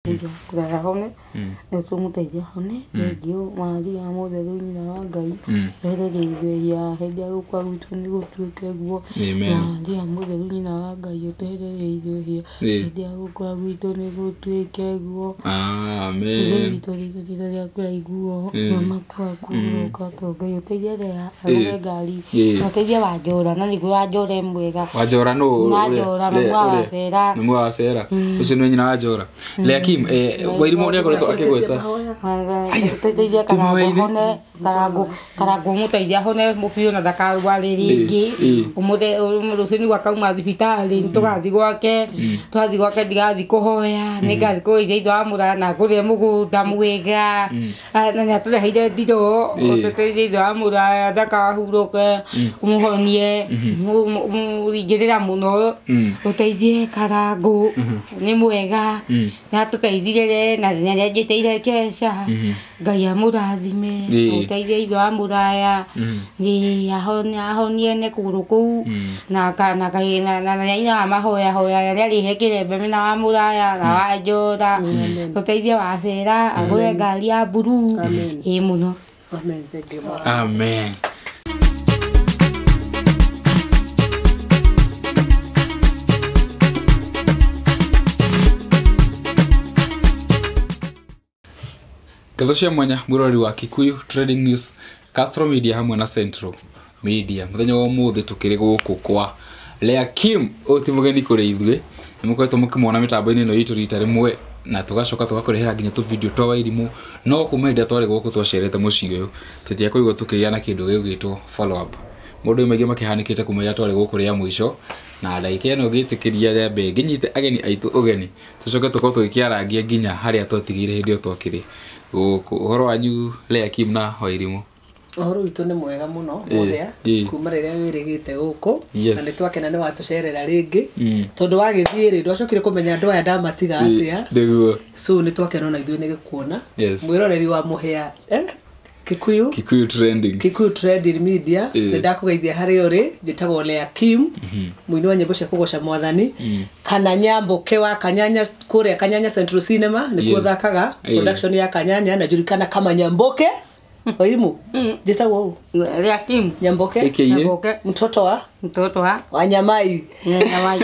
Kũraya hone na tũmũteithie hone. Thengiũ Maria mũtheru nyina wa Ngai, ehereria ithuĩ hĩndĩ ya gũkua gwitũ nĩ gũtuĩke guo. Amen. Maria mũtheru nyina wa Ngai, ũtwehererie ithuĩ hĩndĩ ya gũkua gwitũ nĩ gũtuĩke guo. Amen. Ithe witũ rĩrĩa rĩaku rĩaiguo, ũthamaki waku ũroka to Ngai ũteithie arĩa agũre ngari, na ũteithie Wanjũra na nĩguo Wanjũra e mwega. Wanjora nũ? Wanjora, mamu wa Wacera. Mamu wa Wacera ũcio nĩ nyina wa Njora. Leakim, Wairimu nĩ akoretwo akĩgweta Ũteithie Ti Karangũ mahoya-inĩ. hone, Karangũ Karangũ mũteithie ahone biũ na ndakarware rĩngĩ. Ũmũthĩ rũciũ nĩguo akauma thibitarĩ, nĩtũgathiĩ gwake, twathiĩ gwake ndigathiĩ kũhoya, nĩngathiĩ kũgeithia ithe wa mũraya na ngũrĩre mũgũnda mwega. Na nĩatũreheire ndiroo, ũteithie ithe wa mũraya ndakahurũke, ũmũhonie, mũringĩrĩra mũno, ũteithie Karangũ nĩ mwega, nĩatũteithire na nĩanjĩtĩire keca. Ngai amũrathime, ũteithie ithe wa mũraya, ĩĩ ahonie nĩ kũgũrũ kũu, na nĩainaga mahoya hoya na nĩarĩhe kĩrembe mena wa mũraya na Wanjũra, ũteithie Wacera agũre ngari ya mburuu, ĩĩ mũno. Amen. Thank you. Amen. Ngatho cia mwanya mwĩroreri wa Kikuyu Trading News, Castro Media hamwe na Central Media. Mũthenya wa ũmũthĩ tũkĩrĩ gũkũ kwa Leakim, ũyũ ti mũgeni kũrĩ ithuĩ, nĩ mũkoretwo mũkĩmuona mĩtambo-inĩ ĩno itũ rita rĩmwe na tũgacoka tũgakũrehera nginya tũ video twa Wairimu, no kuma hĩndĩ ĩrĩa twarĩ gũkũ twacerete mũciĩ ũyũ tũtiakorirwo tũkĩgĩa na kĩndũ gĩgwĩtwo follow up. Maũndũ maingĩ makĩhanĩkĩte kuma rĩrĩa twarĩ gũkũ rĩa mũico, na ndagĩka ĩno ngĩtĩkĩria nyambe ngĩnyite ageni aitũ ũgeni tũcoke tũkorwo tũgĩkĩarangia nginya harĩa twatigĩire hĩndĩ ĩyo twakĩrĩ gũkũ. Ũhoro wanyu Leakim na Wairimu? Ũhoro witũ nĩ mwega mũno mũthea, kuma rĩrĩa wĩrĩgĩte gũkũ, na nĩ twakena nĩ watũcerera rĩngĩ, tondũ wagĩthiĩ rĩ ndwacokire kũmenya andũ aya ndamatiga atĩa. Nĩguo. So nĩ twakena ona ithuĩ nĩ gĩkuona. Mwĩroreri wa mũhĩa Kikuyu Kikuyu Trending, Kikuyu Trending Media, nĩ ndakũgeithia harĩa ũrĩ. Njĩtagwo Leakim, mũini wa nyĩmbo cia kũgoca mwathani, kana Nyamboke wa Kanyanya kũrĩa Kanyanya Central Cinema nĩkuo thakaga production ya Kanyanya, na njulikana kama Nyamboke. Wairimu, njĩtagwo ũũ? Leakim. Nyamboke. AKA? Nyamboke. Mtoto wa? Mtoto wa? Wanyamai. Nyamai.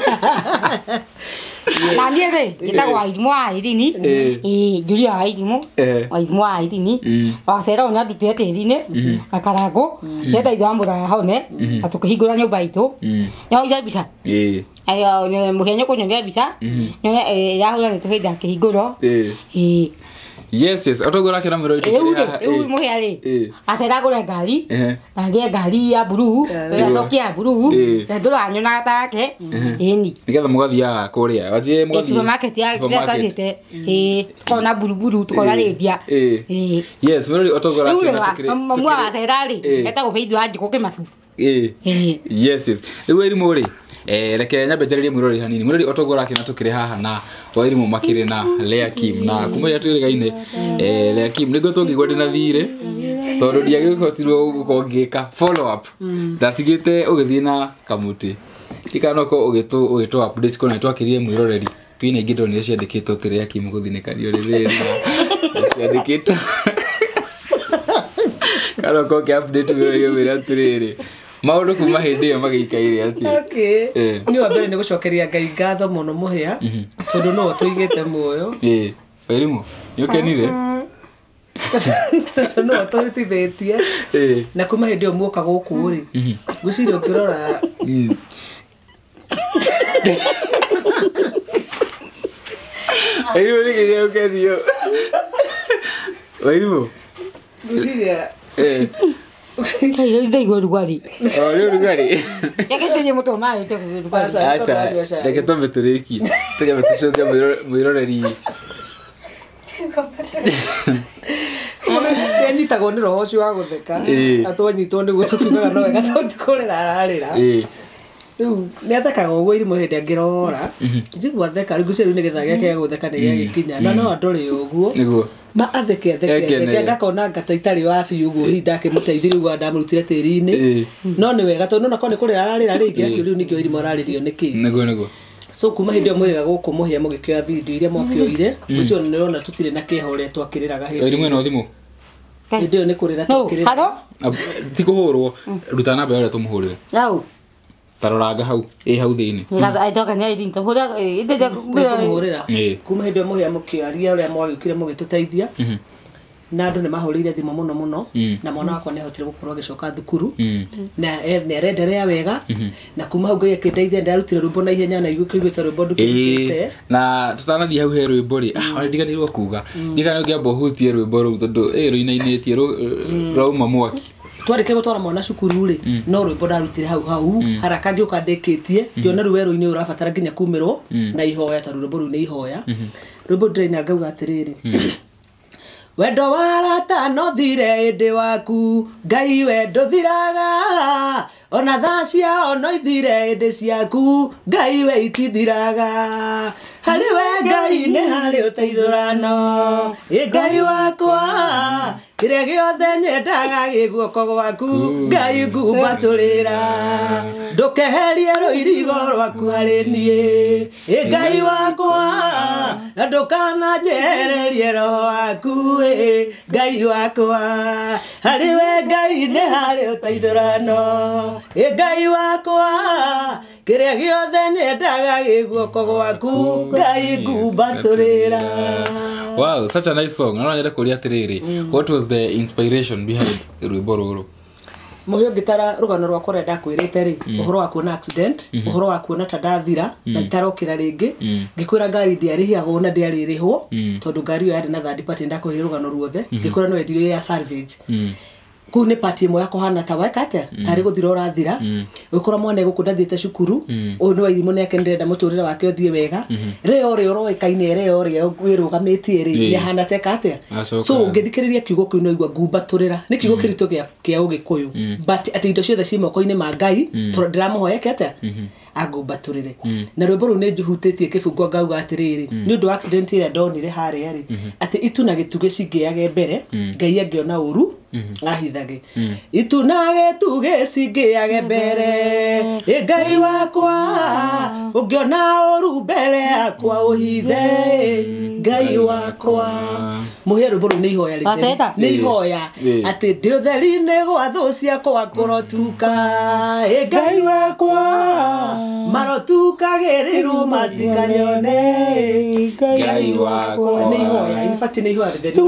Na niĩ rĩ, njĩtagwo Wairimu wa Irini. Ĩĩ, Julia Wairimu. Wairimu wa Irini. Wacera ũyũ nĩandutire tĩri-inĩ, na Karangũ, nĩgetha ithe wa mũraya hone, na tũkĩhingũra nyũmba itũ. Nĩwoire mbica? Ayo, mũhĩa nĩũkũnyonia mbica, nyone ĩrahũra nĩ tũhĩndĩ akĩhingũrwo. Ĩĩ. Yes, yes. Otoguo ũrakĩra mwĩroreri Rĩu tũkĩrĩ rĩ, haha, rĩu mũhĩa rĩ, Wacera agũre ngari, na agĩe ngari ya mburuu, acokie ya mburuu, na ndũranyonaga ta yake, ĩni. Nĩgetha mũgathiaga kũrĩa wanjie mũgathiĩ Supermarket ya supermarket. twathiĩte, ĩĩ, tukona buruburu, tukona rĩndia. Ĩĩ. Yes, mwĩroreri otoguo Rĩu ũrakĩona rĩ, mamu wa Wacera rĩ, etagwo Faith wa Njũkũ Kĩmacu. Yes, yes. Rĩu Wairimu rĩ, reke nyambe njarĩrie mwĩroreri hanini. Mwĩroreri otoguo ũrakĩona tũkĩrĩ haha na Wairimu makĩrĩ na Leakim, na kuma rĩrĩa twĩrĩgaine, Leakim nĩguo tũngĩigua ndĩna thirĩ, tondũ ndiagĩhotirwo gũkorwo ngĩka follow up. Ndatigĩte ũgĩthiĩ na kamũtĩ. Ndikana no ũkorwo ũgĩtũ update kũna nĩtwakĩrire mwĩroreri. Kwĩna ingĩ ndonire ciandĩkĩtwo atĩ Leakim gũthinĩkanio nĩ thĩna. Ciandĩkĩtwo. Kana ũkorwo ũkĩ update mwĩroreri ũmwĩre atĩrĩrĩ, maũndũ kuma hĩndĩ ĩyo magĩikaire atĩa? Okay. Nĩ wa mbere nĩ gũcokeria Ngai ngatho mũno mũhĩa, tondũ no ũtũigĩte muoyo. Wairimu, nĩ ũkenire? Tondũ no ũtũhĩtithĩtie. Na kuma hĩndĩ ĩyo muoka gũkũ rĩ, ngwĩciria ũngĩrora Wairimu nĩ kĩrĩa ũkenio? Wairimu? Ngwĩciria Ngai ndaigua ũrugarĩ. O, nĩ ũrugarĩ? Reke tũthiĩ mũtwe maĩ tũgũe ũrugarĩ. Aca, Aca, tũkanyua cai. reke twambe tũrĩkie. Tũkĩambe tũcoke mwĩroreri. Nĩanyitagwo nĩ roho ũcio wa gũtheka. Atwanyitwo nĩguo tũkiugaga no wega tondũ ti kũrĩra ararĩra. Rĩu nĩathekaga ũguo Irimũ hĩndĩ angĩrora. Njigua atheka, rĩu ngwĩciria rĩu nĩ gĩthaa gĩake gĩa gũtheka nĩ gĩagĩkinya. Na no andore ũguo. Nĩguo. Ma atheke, atheke, Ekene. atheke, ndakona ngata itarĩ wa biũ ũguo, hihi ndakĩmũteithia rĩu ndamũrutire tĩri-inĩ. No nĩ wega tondũ nĩwona korwo nĩ kũrĩra ararĩra rĩngĩ, rĩu nĩkĩo Irimũ ararĩrio nĩkĩ. Nĩguo, nĩguo. So kuma hĩndĩ ĩyo mwĩrĩga gũkũ mũhĩa mũgĩkĩoya video iria mwakĩoire ũcio nĩrona tũtirĩ na kĩeha ũrĩa twakĩrĩraga hĩndĩ Wairimu ĩno thimũ hĩndĩ ĩyo nĩ kũrĩra twakĩrĩra. Ti kũhũrwo ruta namba ĩrĩa tũmũhũrĩre. Au. Taroranga hau ĩ hau thĩinĩ. Nĩngũmũhũrĩra kuma hĩndĩ ĩyo mũhĩa mũkĩaria ũrĩa mwagĩũkire mũgĩtũteithia na andũ nĩ mahũrĩire thimũ mũno mũno na mwana wakwa nĩ ahotire gũkorwo agĩcoka thukuru na nĩ arenderea wega na kuma hau Ngai akĩndeithia ndarutire rwĩmbo na ihenya na igũkĩiguĩte rwĩmbo ndũkĩrutĩte. Na tũtanathiĩ hau he rwĩmbo rĩ ndiganĩirwo kuga ndigana ũngĩamba ũhutie rwĩmbo rũu tondũ rũinainĩtie rwauma mwaki. Twarĩkia gũtwara mwana cukuru rĩ no rwĩmbo ndarutire hau hau haraka ngĩũka ndĩkĩtie ngĩona rĩu werũ-inĩ ũrabatara nginya kumĩrwo na ihoya ta rwĩmbo rũu nĩ ihoya. Rwĩmbo ndĩraina ngauga atĩrĩrĩ wendo wa arata no thire ĩndĩ waku Ngai wendo thiraga ona thaa ciao no ithire ĩndĩ ciaku Ngai we itithiraga harĩ we Ngai nĩ harĩ ũteithũrano ĩ Ngai wakwa kĩrĩa gĩothe nyendaga gĩ guoko gwaku Ngai ngumbatũrĩra ndũkeherie rũirigo rwaku harĩ niĩ ĩ Ngai wakwa na ndũkananjehererie roho waku ĩ Ngai wakwa harĩ we Ngai nĩ harĩ ũteithũrano ĩ Ngai wakwa kĩrĩa gĩothe nyendaga gĩ guoko gwaku Ngai ngumbatũrĩra. Wow, such a nice song. No nyende kũria atĩrĩrĩ, what was the inspiration behind rwĩmbo rũrũ? Mũhĩa ũngĩtara rũgano rwakwa ũrĩa ndakwĩrĩte rĩ ũhoro wa kuona accident ũhoro wa kuona ta ndathira na itarokĩra rĩngĩ ngĩkwĩra ngari ndĩarĩhagwo na ndĩarĩrĩhwo tondũ ngari ĩyo yarĩ na third party ndakũheire rũgano ruothe ngĩkwĩra no yendirio ya salvage. Kũu nĩ part ĩmwe ya kũhana ta weka atĩa tarĩ gũthira ũrathira ũgĩkora mwana gũkũ ndathiĩte cukuru ũyũ nĩ Wairimũ nĩ akenderenda mũtũrĩre wake ũthiĩ wega rĩo ũrĩa ũroĩkaine rĩo ũrĩa wĩrũgamĩtie rĩ nĩ ahana teka atĩa. So ũngĩthikĩrĩria kiugo kĩu no igua ngumbatũrĩra nĩ kiugo kĩritũ kĩa Ũgĩkũyũ but atĩ indo ciothe ci moko-inĩ ma Ngai tondũ ndĩramũhoya eke atĩa angumbatũrĩre. Na rwĩmbo rũu nĩ njũhutĩtie kĩbungo ngauga atĩrĩrĩ nĩ ũndũ wa accident ĩrĩa ndonire harĩa rĩ atĩ itu na gĩtugĩ cingĩage mbere Ngai angĩona ũru ahithage itu na gĩtugĩ cingĩage mbere ĩ Ngai wakwa ũngĩona ũru mbere yakwa ũhithe Ngai wakwa. Mũhĩa rwĩmbo rũu nĩ ihoya rĩtheru nĩ ihoya atĩ ndĩ ũtheri-inĩ gwa thũ ciakwa kũrotuka ĩ Ngai wakwa marotukagĩrĩrwo matikanyone Ngai wakwa. Nĩ ihoya, in fact nĩ ihoya rĩtheru.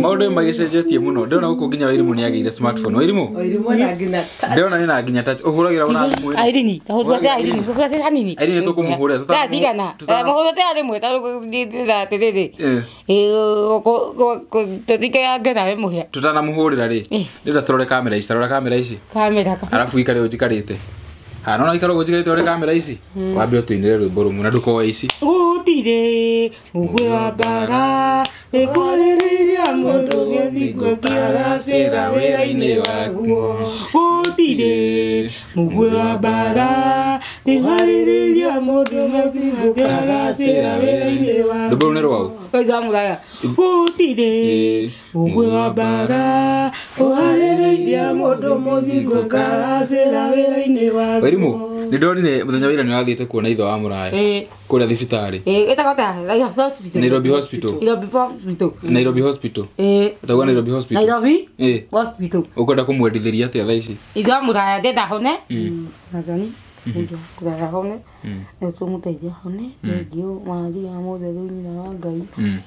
Maũndũ magĩcenjetie mũno ndĩrona gũkũ nginya Wairimũ nĩ agĩire smartphone. Wairimũ ena nginya touch ndĩrona ena nginya touch ũhũragĩra ona thimũ ĩno. Airini tahũrĩra Airini hũrĩra hanini. Airini tũkũmũhũrĩra tũtacigana mũhũrĩte rĩmwe tarĩrĩ tũthike mũhĩa tũtanamũhũrĩra rĩ ndĩrenda tũrore kamera ici tarora kamera ici kamera arabu ikare ũnjikarĩte ha nona ikara ũnjikarĩte ũrore kamera ici wambe ũtũinĩre rwĩmbo rũmwe na ndũkoe ici gũtirĩ mũguĩ wa mbara ĩkwarĩrĩria mũndũ gĩthingo kĩagacĩra wĩra-inĩ waguo gũtirĩ mũguĩ wa mbara ĩkwarĩrĩria mũndũ gĩthingo kĩagacĩra wĩra-inĩ waguo rwĩmbo rũu nĩ rwaũ gũtirĩ mũguĩ wa mbara ũharĩrĩirie mũndũ mũthingo kĩagacĩra wĩra-inĩ waguo. Wairimũ nĩ ndonire mũthenya wa ira nĩ wathiĩte kuona ithe wa mũraya kũrĩa thibitarĩ Nairobi Hospital. Nairobi Hospital ũtauga Nairobi Hospital Nairobi Hospital ũkwenda kũmwendithĩria atĩa thaa ici ithe wa mũraya ndenda hone Nathani ndenda hone tũmũteithia hone thengiũ Maria mũtheru nyina wa Ngai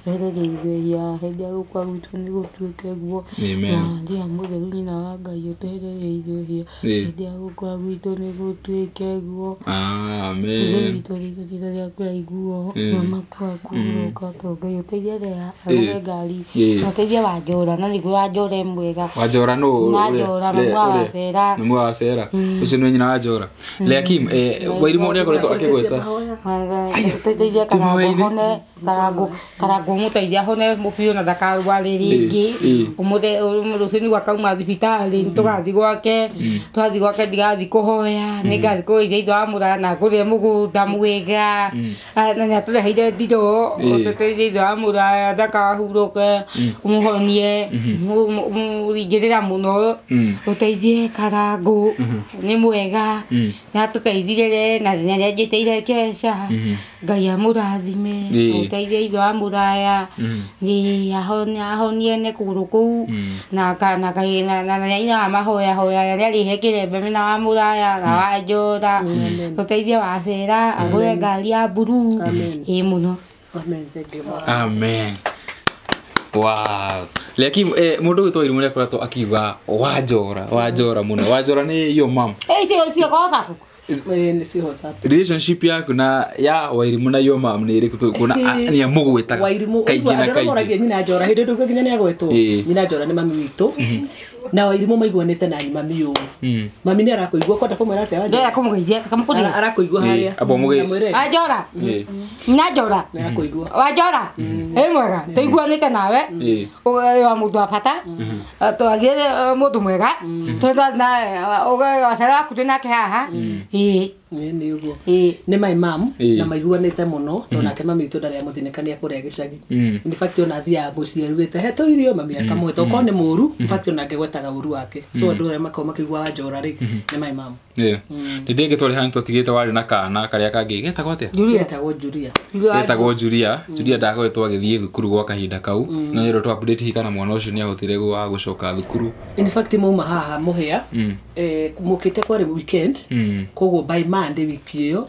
ehereria ithuĩ hĩndĩ ya gũkua gwitũ nĩ gũtuĩke guo Maria mũtheru nyina wa Ngai ũtwehererie ithuĩ hĩndĩ ya gũkua gwitũ nĩ gũtuĩke guo Amen. Ithe witũ rĩrĩa rĩaku rĩaiguo ũthamaki waku ũroka Ngai ũteithie arĩa agũre ngari na ũteithie Wanjũra na nĩguo Wanjũra e mwega Wanjũra nũ Wanjũra mamu wa Wacera mamu wa Wacera ũcio nĩwe nyina wa Njora Leakim Wairimũ nĩ akoretwo akĩgweta ũteithie Karangũ hone Karangũ mũteithie hone mũbiũ na ndakarware rĩngĩ ũmũthĩ rũciũ nĩguo akauma thibitarĩ nĩtũgathiĩ gwake twathiĩ gwake ndigathiĩ kũhoya nĩngathiĩ kũgeithia ithe wa mũraya na ngũrĩre mũgũnda mwega na nĩatũreheire ndiroo ũteithie ithe wa mũraya ndakahurũke ũmũhonie mũringĩrĩra mũno ũteithie Karangũ nĩ mwega nĩatũteithire na nĩanjĩtĩire keca Ngai amũrathime mũteithie ithe wa mũraya ĩ ahonie nĩ kũgũrũ kũu na na mahoya hoya rĩrĩa rĩhe kĩrembe mena wa mũraya na wa Njora tũteithie Wacera agũre ngari ya mburu ĩ mũno. Amen, thank you. Amen. Wow. Lakini mundu witwo Irimũ nĩakoretwo akiuga Wanjora, Wanjora mũno. Wanjora nĩ your mom. Ĩ cio WhatsApp. Nĩ ci WhatsApp. Relationship yaku na ya Wairimũ na your mom nĩ ĩrĩkũ kuona nĩ amũgwĩtaga Wairimũ kaingĩ na andũ arĩa moragia kaingĩ. nyina Njora hĩndĩ ndauga nginya nĩ agwetwo. Nyina Njora nĩ mami witũ. Na Wairimũ maiguanĩte na mami ũũ. Mami nĩ arakũigua kwenda kũmwĩra atĩa Wanjora? Ndĩrenda kũmũgeithia kamũkũrĩa. Arakũigua harĩa. Amba ũmũgeithie. Wanjora. Nyina Njora. Nĩ arakũigua. Wanjora. Ĩ mwega tũiguanĩte nawe. Wa mũndũ wa bata. Twagire mũndũ mwega. Tondũ na Wacera waku twĩ nake haha. Ĩ. Nĩ ũguo. Nĩ my mom na maiguanĩte mũno tondũ nake mami witũ ndarĩ amũthinĩkania kũrĩa gĩcagi. In fact ona athiaga mũciĩ arugĩte he tũirio mami akamũhe tokorwo nĩ mũru. In fact ona angĩgwetaga ũru wake. So andũ arĩa makoragwo makĩigua Wanjora rĩ nĩ my mom. Nĩ ndĩngĩ twarĩ hanu twatigĩte warĩ na kana karĩa kangĩ getagwo atĩa? Getagwo Julia. Getagwo Julia. Julia ndakoretwo agĩthiĩ thukuru gwa kahinda kau. Na nĩ twa update hihi kana mwana ũcio nĩ ahotire gwa gũcoka thukuru. In fact mauma haha mũhĩa mũkĩte kwarĩ weekend koguo by Monday wiki ĩyo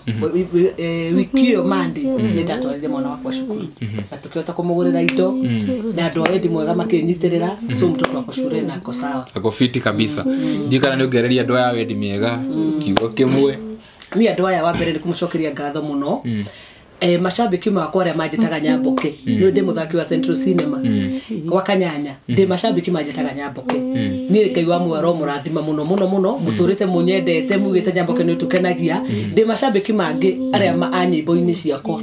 wiki ĩyo Monday nĩ ndatwarire mwana wakwa cukuru na tũkĩhota kũmũgũrĩra indo na andũ a wendi mwega makĩnyitĩrĩra so mtoto wako shule na ako sawa. Ako fiti kabisa. Ndiũ kana nĩ ũngereria andũ aya wendi mĩega kiugo kĩmwe. Niĩ andũ aya wa mbere nĩ kũmũcokeria ngatho mũno. Mashabiki makwa arĩa manjĩtaga Nyamboke nĩ ndĩ mũthaki wa Central Cinema gwa Kanyanya ndĩ mashabiki manjĩtaga Nyamboke niĩ Ngai wa muoyo mũrathima mũno mũno mũno mũtũrĩte mũnyendete mugĩte Nyamboke nĩ ũtũkenagia ndĩ mashabiki mangĩ arĩa a nyĩmbo-inĩ ciakwa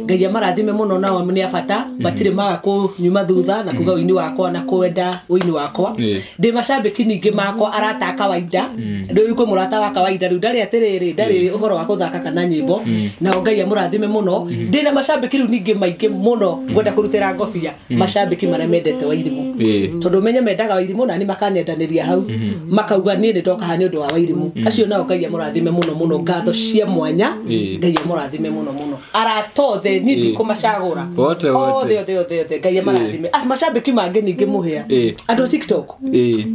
Ngai amarathime mũno nao nĩ a bata matirĩ maga kũnyuma thutha na kuga ũini wakwa na kwenda ũini wakwa ndĩ mashabiki ningĩ makwa arata a kawaida rĩu kwĩ mũrata wa kawaida rĩu ndarĩ atĩrĩrĩ ndarĩ ũhoro wa gũthaka kana nyĩmbo nao Ngai amũrathime mũno ndĩna mashabiki rĩu ningĩ maingĩ mũno ngwenda kũrutĩra ngobia mashabiki marĩa mendete Wairimũ tondũ menye mendaga Wairimũ na nĩ makanyendanĩria hau makauga niĩ nĩ ndoka haha nĩ ũndũ wa Wairimũ acio nao Ngai amũrathime mũno mũno ngatho cia mwanya Ngai amũrathime mũno mũno arata othe niĩ ndikũmacagũra othe othe othe othe Ngai amũrathime mashabiki mangĩ ningĩ mũhĩa andũ a TikTok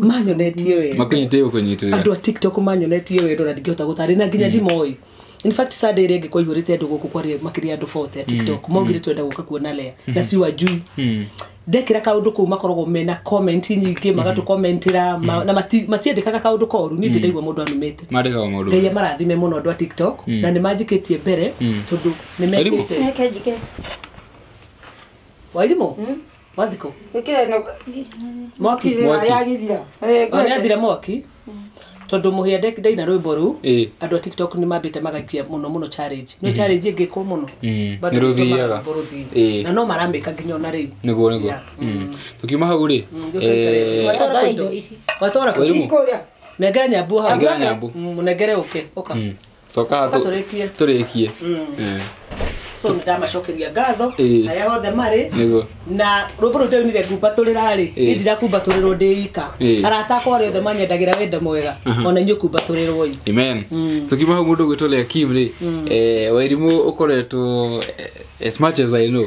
manyonetie wendo makunyitĩte gũkũnyitĩrĩra andũ a TikTok manyonetie wendo na ndingĩhota gũtarĩ na nginya ndimoĩ. In fact Sunday ĩrĩa ĩngĩ kwaihũrĩte andũ gũkũ kwarĩ makĩria andũ 40 a TikTok maugire twenda gũka kuona Lea na si wajui ndekĩra kaũndũ kũu makoragwo mena comment nyingĩ magatũkomentĩra na matiendekaga kaũndũ koru niĩ ndĩraigua mũndũ anumĩte mandĩkaga maũndũ Ngai amarathime mũno andũ a TikTok na nĩ manjikĩtie mbere tondũ nĩ mekĩte Wairimũ wathikũ mwaki nĩ athira mwaki tondũ mũhĩa ndaina rwĩmbo rũu andũ a TikTok nĩ mambĩte magaikia mũno mũno challenge nĩ challenge ĩngĩkwo mũno nĩ rũthiaga na no maramĩka nginya ona rĩu nĩguo nĩguo tũkiuma hau rĩ watwara kũ nengera nyambu hau nengera nyambu mũnengere ũke ũka coka tũrĩkie so ndamacokeria ngatho arĩa othe marĩ na rwĩmbo rũu ndaunire ngumbatũrĩra rĩ niĩ ndirakumbatũrĩrwo ndĩ ika arata akwa arĩa othe manyendagĩra wendo mwega ona inyuĩ kumbatũrĩrwo i. Amen. Tukiuma hau mũndũ ũgwĩtwo Lea Kim rĩ Wairimũ ũkoretwo as much as I know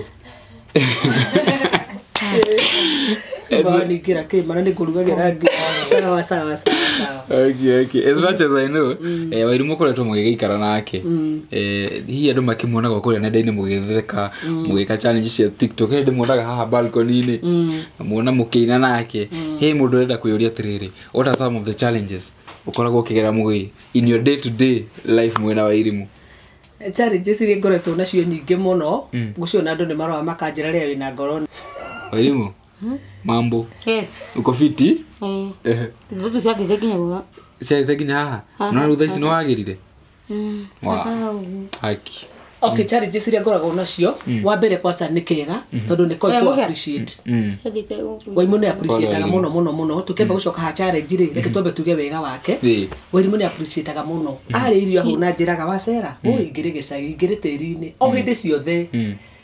ningĩra kĩ mana nĩ ngũrugagĩra ngĩ sawa sawa sawa sawa. Okay. As much as I know Wairimũ ũkoretwo mũgĩgĩikara nake hihi andũ makĩmuonaga kũrĩa nenda-inĩ mũgĩtheka mũgĩka challenge cia TikTok hĩndĩ muonaga haha balcony-inĩ muona mũkĩina nake he mũndũ ũrenda kwĩyũria atĩrĩrĩ what are some of the challenges ũkoragwo ũkĩgera mũgĩ in your day to day life mwena Wairimũ? Challenges iria ngoretwo nacio nyingĩ mũno gũciona andũ nĩ maroa makanjĩra rĩrĩa wĩna ngoro Wairimũ mambo. Yes. Uko fiti? Ndugu ciagĩte nginya gũka. Ciagĩte nginya haha? No rĩu thaa ici nĩ wagĩrire? Haki. Okay, challenges iria ngoragwo nacio wa mbere kwanza nĩ kĩega tondũ nĩ koĩ ku appreciate. Wairimũ nĩ appreciate-aga mũno mũno mũno tũkĩamba gũcoka ha challenge rĩ reke twambe tuge wega wake. Wairimũ nĩ appreciate-aga mũno arĩ irio ahũna njĩraga Wacera ũ ingĩrĩ gĩcagi ingĩrĩ tĩri-inĩ o hĩndĩ ciothe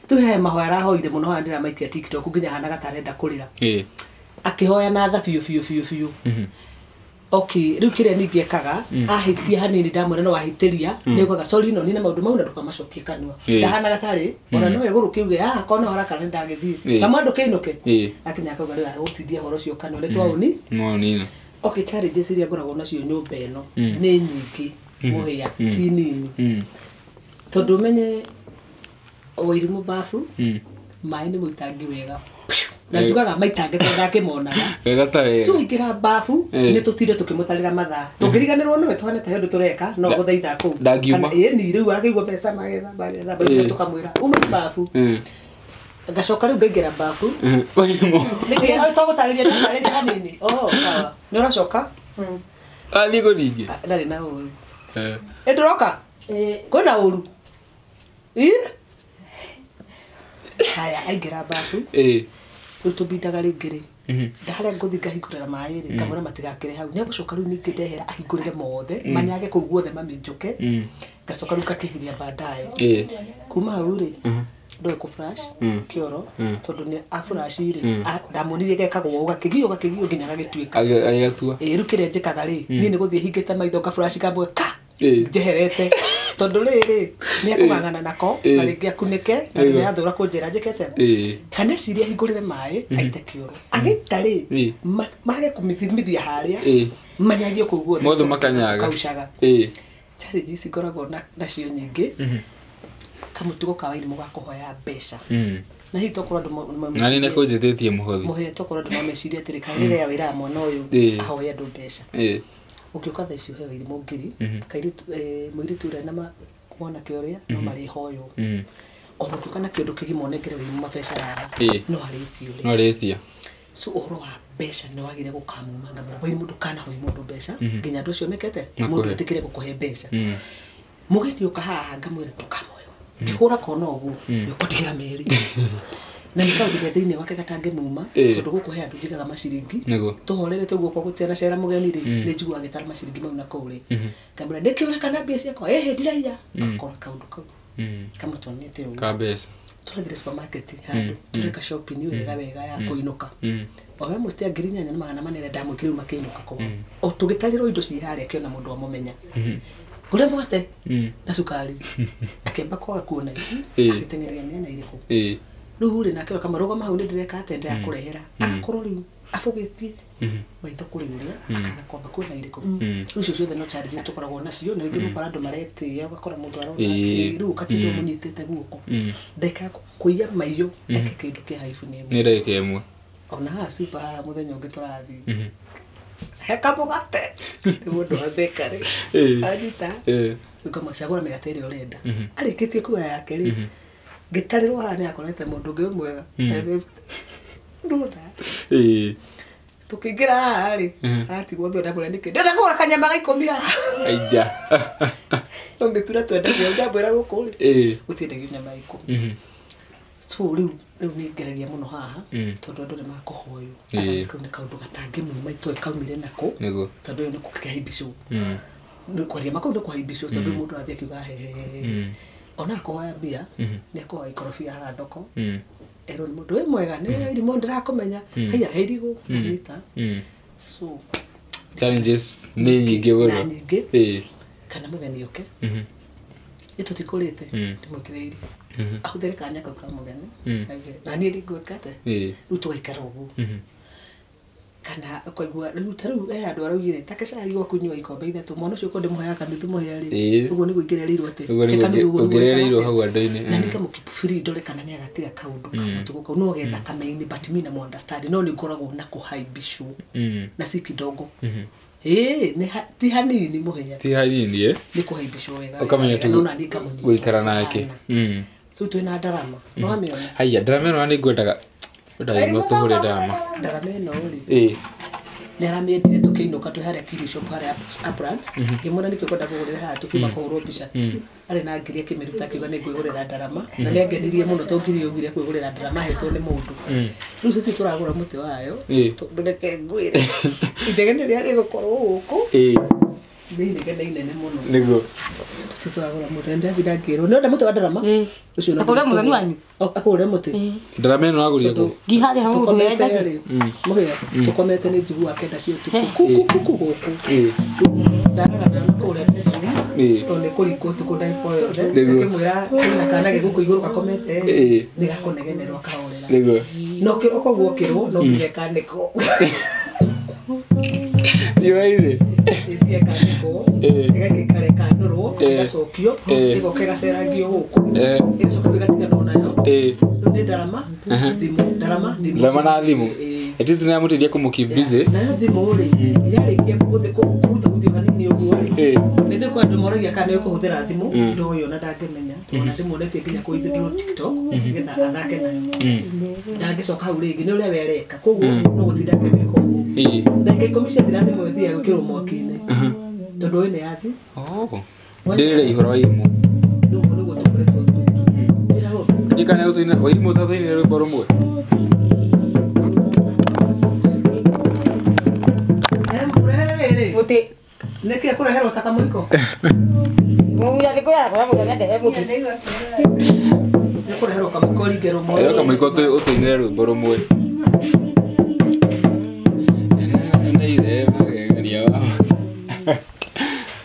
tuhe mahoya arahoire mũno haha ndĩramaikia TikTok nginya hanaga ta arenda kũrĩra akĩhoya na tha biũ biũ biũ biũ Okay, rĩu kĩrĩa ningĩ ekaga ahĩtia hanini ndamwĩra no ahĩtĩria nĩaugaga sorry no nina maũndũ mau na ndũkamacokie kanua. Ndahanaga tarĩ ona no egũrũ kĩuge ah kona haraka nĩ ndagĩthiĩ. Kamwe ndũkĩinũke. Akinya akauga rĩu agũtindia ũhoro ũcio kanua nĩ twaũni. Mwaũnina. Okay, challenges iria ngoragwo nacio nyũmba ĩno nĩ nyingĩ mũhĩa ti nini. Tondũ ũmenye Wairimũ babu maĩ nĩ mũitangi wega. Na njugaga maitange tondũ ndakĩmonaga. Wega ta wega. So ingĩra babu nĩ tũtinde tũkĩmũtarĩra mathaa. Tũngĩriganĩrwo nĩwe tũhane ta he ũndũ tũreka no gũthaitha kũu. Ndangiuma. Ĩni rĩu arakĩigua mbeca magetha magetha tũkamwĩra uma babu. Ngacoka rĩu ngaingĩra babu. Wairimũ. Nĩkĩ tũgũtarĩria ndarĩria hanini. Oh sawa. Nĩ ũracoka? Athiĩ kũringĩ. Ndarĩ na ũru. Ĩ ndũroka? Kwĩna ũru? Ĩ? Haya aingĩra babu. Rĩu tũbindaga rĩngĩ rĩ ndaharĩa ngũthiĩ ngahingũrĩra maĩ rĩ ngamwĩra matigakĩre hau nĩegũcoka rĩu ningĩ ndehera ahingũrĩre mothe manyage kũu guothe maminjũke ngacoka rĩu ngakĩgiria baadaye kuma hau rĩ ndoĩ kũ flash kĩoro tondũ nĩ a flash rĩ ndamuonirie gekagwo ũũ gakĩgio gakĩgio nginya gagĩtuĩka agĩgatua. Ĩ rĩu kĩrĩa njĩkaga rĩ niĩ nĩ gũthiĩ hingĩte maitho nga flash kamwe ka njeherete tondũ rĩrĩ nĩ ekũng'ang'ana nako na rĩngĩ akunĩke na nĩ athũra kũnjĩra njĩkete kana eciria ahingũrĩre maĩ aite kĩoro agĩita rĩ mage kũmithimithia harĩa manyagio kũu guothe mothe makanyaga kaucaga. Challenge ici ngoragwo nacio nyingĩ kamũtugo ka Wairimũ ga kũhoya mbeca na hihi tokorwo andũ na nĩ kũnjĩtĩtie mũhothi mũhĩa tokorwo andũ no mecirie atĩrĩ kaĩ rĩrĩa wĩraga mwana ũyũ ahoe andũ mbeca. Ũngĩũka thaa ici ũhe Wairimũ ngiri kairĩtu mũirĩtu ũrĩa na mwanake ũrĩa no marĩhoywo ona ũngĩũka na kĩũndũ kĩgima ũnengere Wairimũ mabeca haha no arĩtie ũrĩa no arĩtia. So ũhoro wa mbeca nĩ wagĩrĩire gũkamuma ngamwĩra Wairimũ ndũkanahoe mũndũ mbeca nginya andũ acio mekete mũndũ etĩkĩre gũkũhe mbeca. Mũgeni ũka haha ngamwĩra ndũkamoyo ngĩhũra kona ũguo nĩ ũkũtigĩra meri na nĩ kaũndũ ke thĩinĩ wake gatangĩmuma tondũ gũkũ he andũ njigaga maciringi tũhorerete ũguo kwa gũtiana cera mũgeni rĩ nĩ njiguaga agĩtara maciringi mau na kũu rĩ ngamwĩra nĩkĩ ũreka na mbia ciakwa ĩhĩ ndiraiya akora kaũndũ kau kamũtwanĩte ũguo ka mbeca. Tũrathire supermarket handũ tũreka shopping wega wega ya kũinũka o we mũciĩ 8400 ndamwĩkĩrĩu makĩinũka kwao o tũgĩtarĩrwo indo ci harĩa akĩona mũndũ amũmenya ngũrĩa mũgate na cukari akĩamba kwaga kuona ici agĩteng'eria nĩ irĩkũ rĩu rĩ nake kamarũgama hau nĩ ndĩreka atĩa ndĩrakũrehera agakorwo rĩu abũgĩtie maitho kũrĩ ũrĩa akaga kwamba kuona irĩkũ rĩu icio ciothe no challenges tũkoragwo nacio na rĩngĩ ũgakora andũ maretĩĩa ũgakora mũndũ arona rĩu ũgatinda ũmũnyitĩte guoko ndagĩka ya kũiya maiyo eke kĩndũ kĩa haibu nĩ ĩmwe nĩ ndagĩka ĩmwe ona haha super haha mũthenya ũngĩ tũrathiĩ he kamũgate nĩ mũndũ wa bakery anyita ũkamacagũra mĩgate ĩrĩa ũrenda arĩkĩtie kuoya yake rĩ ngĩtarĩrwo haha nĩ akorete mũndũ ũngĩ mwega ndona tũkĩingĩra haha rĩ aratigwo thutha ndamwĩra nĩkĩ ndĩrenda kũgũra kanyama ga 10 haha aija tũngĩtura twendagia ndamwĩra gũkũ rĩ gũtiendagio nyama ya 10 so rĩu nĩ ngeragia mũno haha tondũ andũ nĩ makũhoywo kau nĩ kaũndũ gatangĩmuma itoĩ kaumire nako tondũ ĩyo nĩ kũhaimbicwo kwaria makau nĩ kũhaimbicwo tondũ mũndũ athiĩ akiuga hehehe ona akũhoya mbia nĩ akũhoya ikorobia haha thoko erwo nĩ mũndũ wĩ mwega nĩ Wairimũ ndĩrakũmenya haiya he irigũ anyita so challenges nĩ nyingĩ mũno nyingĩ kana mũgeni oke nĩ tũtikũrĩte ndĩmwĩkĩre irio ahũthĩre kanya kau ka mũgeni na niĩ ndingwĩka atĩa rĩu tũgaikara ũguo kana ũkaigua rĩu ta rĩu he andũ araugire ta kecai gwa kũnyua ikombe 3 mwana ũcio ũkorwo ndĩmũheaga kanuthu mũhĩa rĩ ũguo nĩguo ingĩrereirwo atĩ ũngĩrereirwo hau andũ-inĩ na nĩngamũkeep free ndore kana nĩ agatiga kaũndũ kamũtugo kau no getha kameinĩ but mi na understand no nĩ ngoragwo na kũhaimbicwo na si kidogo ti hanini mũhĩa ti hanini nĩ kũhaimbicwo wega ũkamenya tu na niĩ ngamũnyita gũikara nake rĩu twĩna ndarama no amĩona haiya ndarama ĩno nĩ ngwendaga ndagĩrwo tũhũre ndarama ndarama ĩno rĩ nĩ aramĩendire tũkĩinũka twĩ harĩa Kiru shop harĩa Uplands ngĩmwĩra nĩkĩ ũkwenda kũgũrĩra haha tũkiuma kũhũrwo mbica arĩ na ngiri akĩmĩruta akiuga nĩ ngwĩgũrĩra ndarama na nĩ angenirie mũno to ngiri yaugire kwĩgũrĩra ndarama ahetwo nĩ mũndũ rĩu tũthiĩ tũragũra mũtĩ wayo tondũ reke ngwĩre inegene rĩrĩa rĩgũkorwo gũkũ Nĩ inegene inene mũno. Nĩguo. Tũtwagũra mũtĩ ndathi ndangĩrwo. Nĩ wenda mũtĩ wa ndarama? Ũcio no. Akũrĩa mũthoni wanyu? Akũrĩa mũtĩ. Ndarama ĩno wagũrire kũ? Ngiharĩa hamwe mũndũ wendagia. Mũhĩa tũkomete nĩ njiguaga kenda cia ũtukũ. Kuku gũkũ. Ndaraga nayo na kũrĩa bedroom. Tondũ nĩ kũringwo ũtukũ ndagĩka o yothe. Ngĩmwĩra kwĩna kana gĩ gũkũ igũrũ gakomete. Nĩ gakũnegenerwo kahorera. Nĩguo. No kĩroko guokĩrwo no nginya ĩkanĩkwo. Nĩwaire? Ĩthiĩ ĩkanĩkwo, ĩgagĩikara ĩkanũrwo, ĩgacokio, ĩgoka ĩgacerangio gũkũ, ĩgacoka ĩgatiganwo nayo. Rĩu nĩ ndarama, thimũ, ndarama, thimũ. Ndarama na thimũ. At least nĩyamũteithia kũmũ keep busy. Nayo thimũ rĩ, yarĩkia kũhutahutio hanini ũguo rĩ, nĩ kwa andũ moragia kana nĩ ũkũhũthĩra thimũ, ndoĩ ona ndangĩmenya, tondũ ona ndĩmuonetie nginya kũ withdraw TikTok nĩgetha athake nayo. Ndangĩcoka hau rĩngĩ nĩ ũrĩa we areka, koguo no gũtinda akĩmĩka ũguo. Ndagĩka 10 ciathira thimũ ĩyo ĩthiaga gwĩkĩrwo mwaki-inĩ. Tondũ ĩyo nĩ yathi. Ndĩrĩre ihoro wa irimũ. Rĩu ũguo nĩguo tũkoretwo njĩra hũthũ. Ndikane ũtũine Wairimũ ũtatũinĩre rwĩmbo rũmwe. Mũtĩ. Nĩkĩ kũreherwo ta kamũiko? Mũmũya nĩ kũrĩa kũrĩa mũthenya ndehe mũtĩ. Nĩ kũreherwo kamũiko ringĩrwo mothe. Ĩyo kamũiko ũtũinĩre rwĩmbo rũmwe.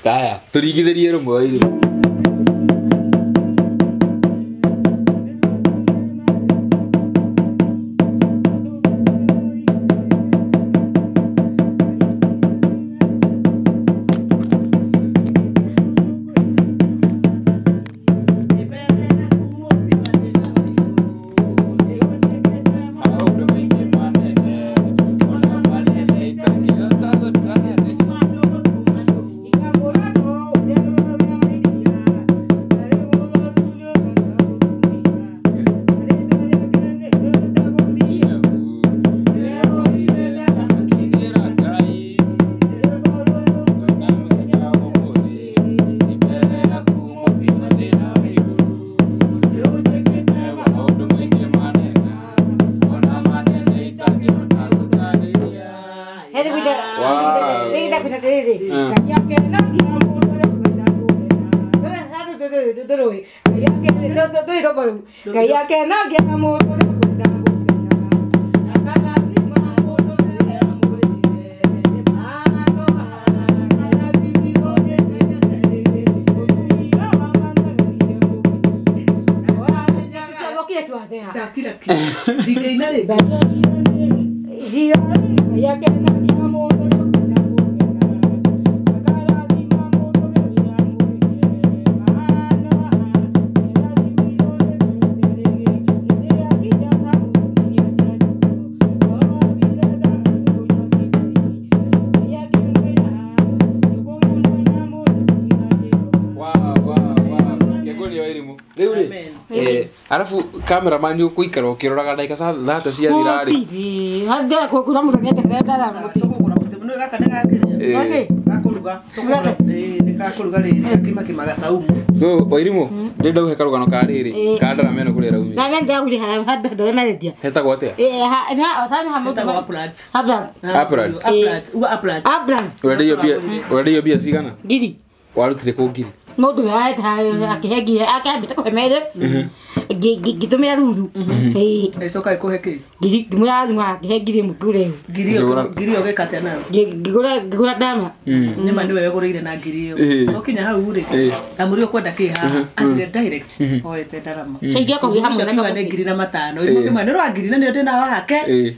Taya, tũringithĩrie rũmwe Wairimũ. Arafu cameraman ni ũkũikara ũkĩroraga ndagĩka thate ciathira rĩ. Hande kũgũra mũthenya ndĩrenda mũtĩ. Tũkũgũra mũtĩ mũno gaka nĩ gakĩrĩa. Gakũruga. Tũkũgũra. Nĩ gakũruga rĩrĩ kima kima gacaumu. So Wairimũ ndĩrenda ũhe karũgano ka rĩrĩ ka ndarama ĩno kũrĩa ĩraumire. Ndarama ndĩragũrire haha ndĩremereria. Hetagwo atĩa? Ha Uplands. Uplands. Ũrenderio mbia cigana? Ngiri. Warutire kũ ngiri? Mũndũ akĩhe ngiri akĩambĩte kũhe merĩ ngĩtũmĩra ruthu. Ĩcoka ĩkũhe kĩ? Ngiri ngĩmwĩra thimũ akĩhe ngiri ĩmwe ngũre ĩyo. Ngiri ĩyo ũgĩka atĩa nayo? Ngĩgũra ndama. Nĩma nĩwe wegũrĩire na ngiri ĩyo. Twakinya hau rĩ ndamũria ũkwenda kĩ haha athire direct oete ndarama. Nĩ ngiri na matano. Ĩmwe nĩ rwa ngiri na nĩyo ndĩnayo hake.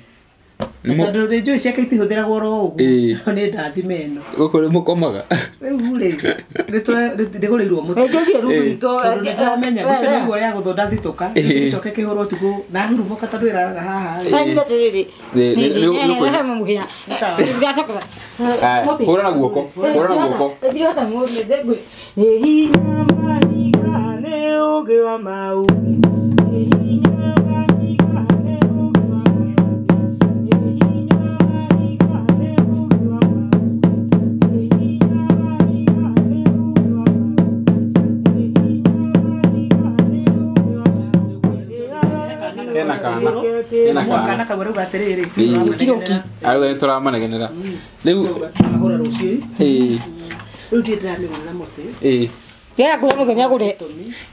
Tondũ rĩ njũĩ ciake itihũthĩragwo oro ũguo nĩ ndathime ĩno. Gũkũ nĩ mũkomaga? Rĩu rĩ ndĩgũrĩirwo mũtĩ. Tondũ nĩndĩramenya ũcio nĩguo ũrĩa gũthũ ndathitũka gĩcoke kĩhũrwo ũtukũ na hurumũka tondũ ĩraraga haha rĩ. Hũra na guoko. Hũra na guoko. Nĩ hinya mahiga nĩ ũũgĩ wa maũndũ. Nĩ hinya mahiga nĩ ũũgĩ wa maũndũ. Nĩ hinya mahiga nĩ ũũgĩ wa maũndũ. Nĩ hinya mahiga nĩ ũũgĩ wa maũndũ. Nĩ hinya mahiga nĩ ũũgĩ wa maũndũ. Hena kana. Hena kana. Kana kau arauga atĩrĩrĩ. Arauga nĩ tũramanegenera. Rĩu ahũra rũciũ. Ĩĩ. Rĩu ndirĩ ndĩramĩgũrĩra mũtĩ. Ĩĩ. Yeye kula muthenya gure.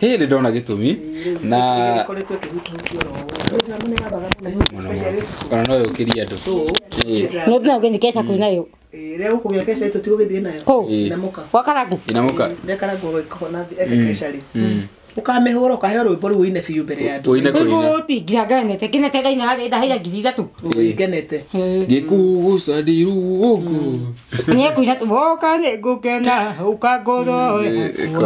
Hĩ nĩ ndona gĩtũmi na ĩkoretwo ĩkĩhutahutio oro ũguo. Ndrama nĩ gathaga mũno, especially ũtukũ. ona no yũkĩrie andũ. So, Ĩĩ. No ndina ũgĩnyiketa kwĩ nayo. Rĩrĩa gũkũgĩa keca tũtigũgĩthiĩ nayo. Kũ? Ĩĩ. Inamuka. Gwa Karangu. Inamuka. Ndekarangwo gĩkoho eke keca rĩ. Ũkamĩhũra ũkaheo rwĩmbo rũu ũine biũ mbere ya andũ. Ũine kũina. Nĩguo nginya ngenete kinete ndaina harĩ ndaheire 3,000. Ũigenete. Ngĩkuguca ndirugu. Nĩekuina woka nĩngũkena ũka ngoro yakwa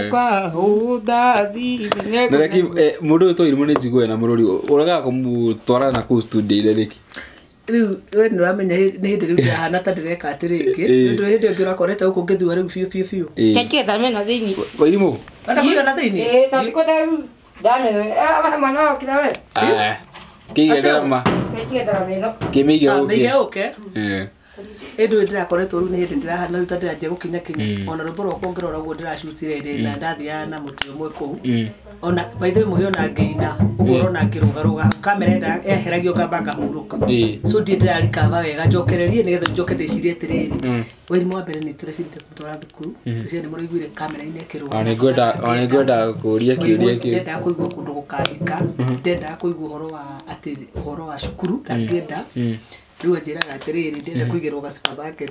ũka ũndathime. Na reke mũndũ ũyũ twairwo nĩ njiguaga na mũrori ũregaga kũmũtwara na kũu studio-inĩ nĩkĩ? Rĩu we nĩ ũramenya nĩ hĩndĩ rĩu ndĩrahana ta ndĩreka atĩrĩngĩ. Ĩĩ. Nĩ hĩndĩ ĩngĩ ũrakorete gũkũ ngĩthua rĩu biũ biũ biũ. Ĩĩ. Keke ndamena thĩinĩ. Wairimũ. Wenda kũigana thĩinĩ? Ĩĩ tondũ kwenda ndamena mwana wakira we. Ah. Kĩige ndarama. Keke ndamena. Kĩmĩige Mĩige ũke. ũke. Ĩĩ. Ĩndũ ĩyo ndĩrakoretwo rĩu nĩ hĩndĩ ndĩrahana rĩu ta ndĩranjia gũkinya kinya. Ona rwĩmbo rwakwa ũngĩrora ũguo ndĩracutire ndĩ na ndathiaga na mũtĩ ũmwe kũu. Ona by the way mũhĩ ona ngĩina ũguo ũrona ngĩrũgarũga kamera yeheragio ngamba ngahurũka. Ĩĩ. So ndirĩ ndĩrarikaba wega njokererie nĩgetha njoke ndĩcirie atĩrĩrĩ. Wairimũ wa mbere nĩ tũrecirĩte kũmũtwara thukuru. Rĩciria nĩ mũraiguire kamera-inĩ akĩrũga. Ona nĩngwenda kũũria kĩũria kĩu. Ndendaga kũigua kũndũ gũkahika. Ndendaga kũigua ũhoro wa atĩ ũhoro wa cukuru ndangĩenda. Rĩu anjĩraga atĩrĩrĩ ndĩrenda kũigĩrwo ga supermarket.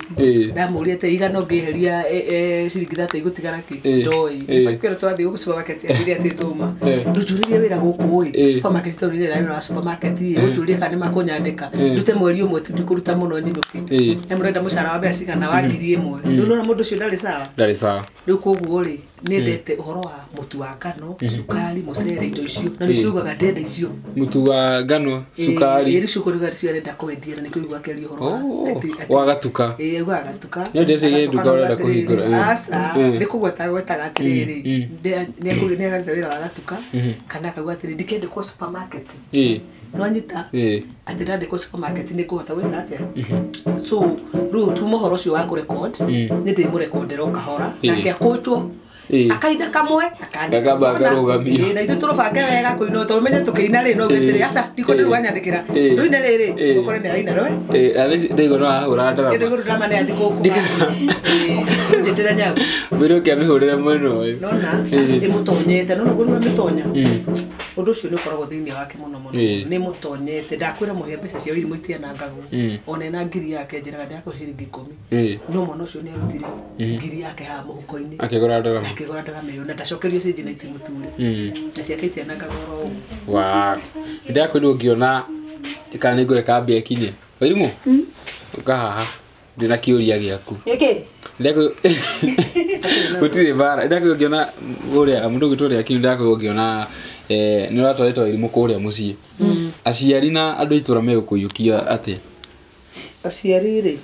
Ndamũria atĩ igana ũngĩeheria ciringi 30 igũtigara kĩ? Ndoĩ. Kwĩra twathiĩ gũkũ supermarket anjĩre atĩ tũma. Ndũnjũrĩrie wĩra gũkũ ĩ. Supermarket tondũ nĩ wĩra wa supermarket ĩ. Ũnjũrie kana nĩmakũnyandĩka. Ndute mweri ũmwe tu ndikũruta mũno nyinũke. He mũrenda mũcara wa mbeca cigana wa 1,000. Rĩu nĩwona mũndũ ũcio ndarĩ sawa. Ndarĩ sawa. Rĩu koguo rĩ nĩendete ũhoro wa mũtu wa ngano, cukari, mũcere, indo icio. Na nĩcio ugaga ndĩrenda icio. Mũtu wa ngano, cukari. Ĩĩ rĩu kũruga nĩcio arenda kwendia na nĩkĩo ũiguaga akĩaria ũhoro wa Wa gatuka. Ĩĩ augaga gatuka. Nĩ ndĩreciria nduka ũrenda kũhingũra. Aca, nĩ kũgweta agwetaga atĩrĩrĩ, nĩarenda wĩra wa gatuka kana akauga atĩrĩrĩ ndikendekwo supermarket. Ĩĩ. Nĩwanyita? Ĩĩ. Atĩ ndandĩkwo supermarket nĩngũhota gwĩka atĩa? So rĩu tuma ũhoro ũcio wa kũrecord nĩ ndĩmũrekondera o kahora nake akũtwo. Akaina kamwe Gakamba akarũgamio. Na ithuĩ tũrũbange wega kũina tondũ ũmenye tũkĩina rĩ no uge atĩrĩ aca ndikwenda rĩu wanyandĩkĩra tũine rĩrĩ ũkore nĩ araina rwe. Ĩĩ ndaigua no arahũra ndarama. Ndaigua ndarama nĩ athiĩ gũkũ. Njĩtĩra nyau. Mwĩrĩ ũke amĩhũrĩre mwena ũyũ. Nona ĩmũtonyete nona ũguo amĩtonya. Ũndũ ũcio nĩ ũkoragwo thĩinĩ wake mũno mũno. Nĩ mũtonyete ndakwĩra mũhe mbeca cia wĩrimũ itianangagwo. Ona ena ngiri yake njĩraga ndakũhe ciringi 10. No mwana ũcio nĩ arutire ngiri yake haha mũhuko-inĩ. Akĩgũra ndarama. Akĩgũra ndarama ĩyo na ndacokerio ciringi na itimũture. Na ciake itianangagwo oro ũguo. Wow. Ndakwĩrwo ngĩona kana nĩ ngũreka mbia ikinye. Wairimũ? Ũka haha. Ndĩna kĩũria gĩaku. Nĩkĩ? Gũtirĩ mbara. Ndakwĩrwo ngĩona ũrĩa mũndũ ũgwĩtwo ũrĩa Kim ndakwĩrwo ngĩona nĩ ũratwarĩte Wairimũ kũrĩa mũciĩ. Aciari na andũ a itũra megũkũiyũkia atĩa? Aciari rĩ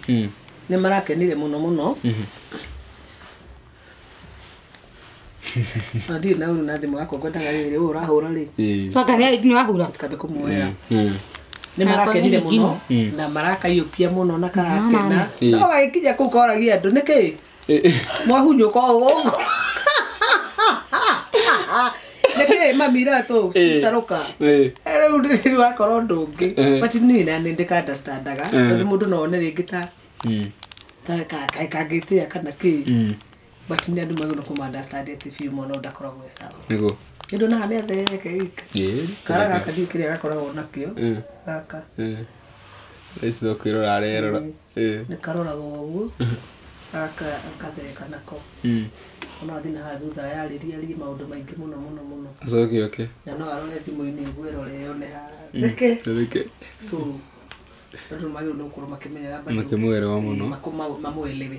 nĩ marakenire mũno mũno. Na ndirĩ na ũru na thimũ yakwa ngwendaga rĩrĩ ũũ ũrahũra rĩ. Twanga nĩ wahũra. Tũkambe kũmuoya. Nĩ marakenire mũno na marakaiyũkia mũno na karakena. No gagĩkinya kũu koragia andũ nĩkĩ? Mwahunyũka o gũkũ. Nĩkĩ mami iratũ citarũka. Rĩu rĩu wakorwo ũndũ ũngĩ. But niĩ na nĩ ndĩka understandaga tondũ mũndũ no one rĩngĩ ta kangĩtĩa kana kĩ. But nĩ andũ magĩrĩirwo kũma understand atĩ biũ mwana ũyũ ndakoragwo e sawa. Nĩguo. Nĩ ndona haha nĩ atheke ika. Kara gaka ndiũĩ kĩrĩa gakoragwo nakĩo. Gaka. Ici no kwĩrora arerora. Nĩ karoragwo ũguo. Gaka gatheka nako. Ona athiĩ na haha thutha yarĩria arie maũndũ maingĩ mũno mũno mũno. Acoke oke. Na no arore thimũ-inĩ ũguo erore yone haha. Theke. Theke. So andũ magĩrĩirwo nĩ gũkorwo makĩmenyaga Makĩmũelewa mũno. Mamũelewe.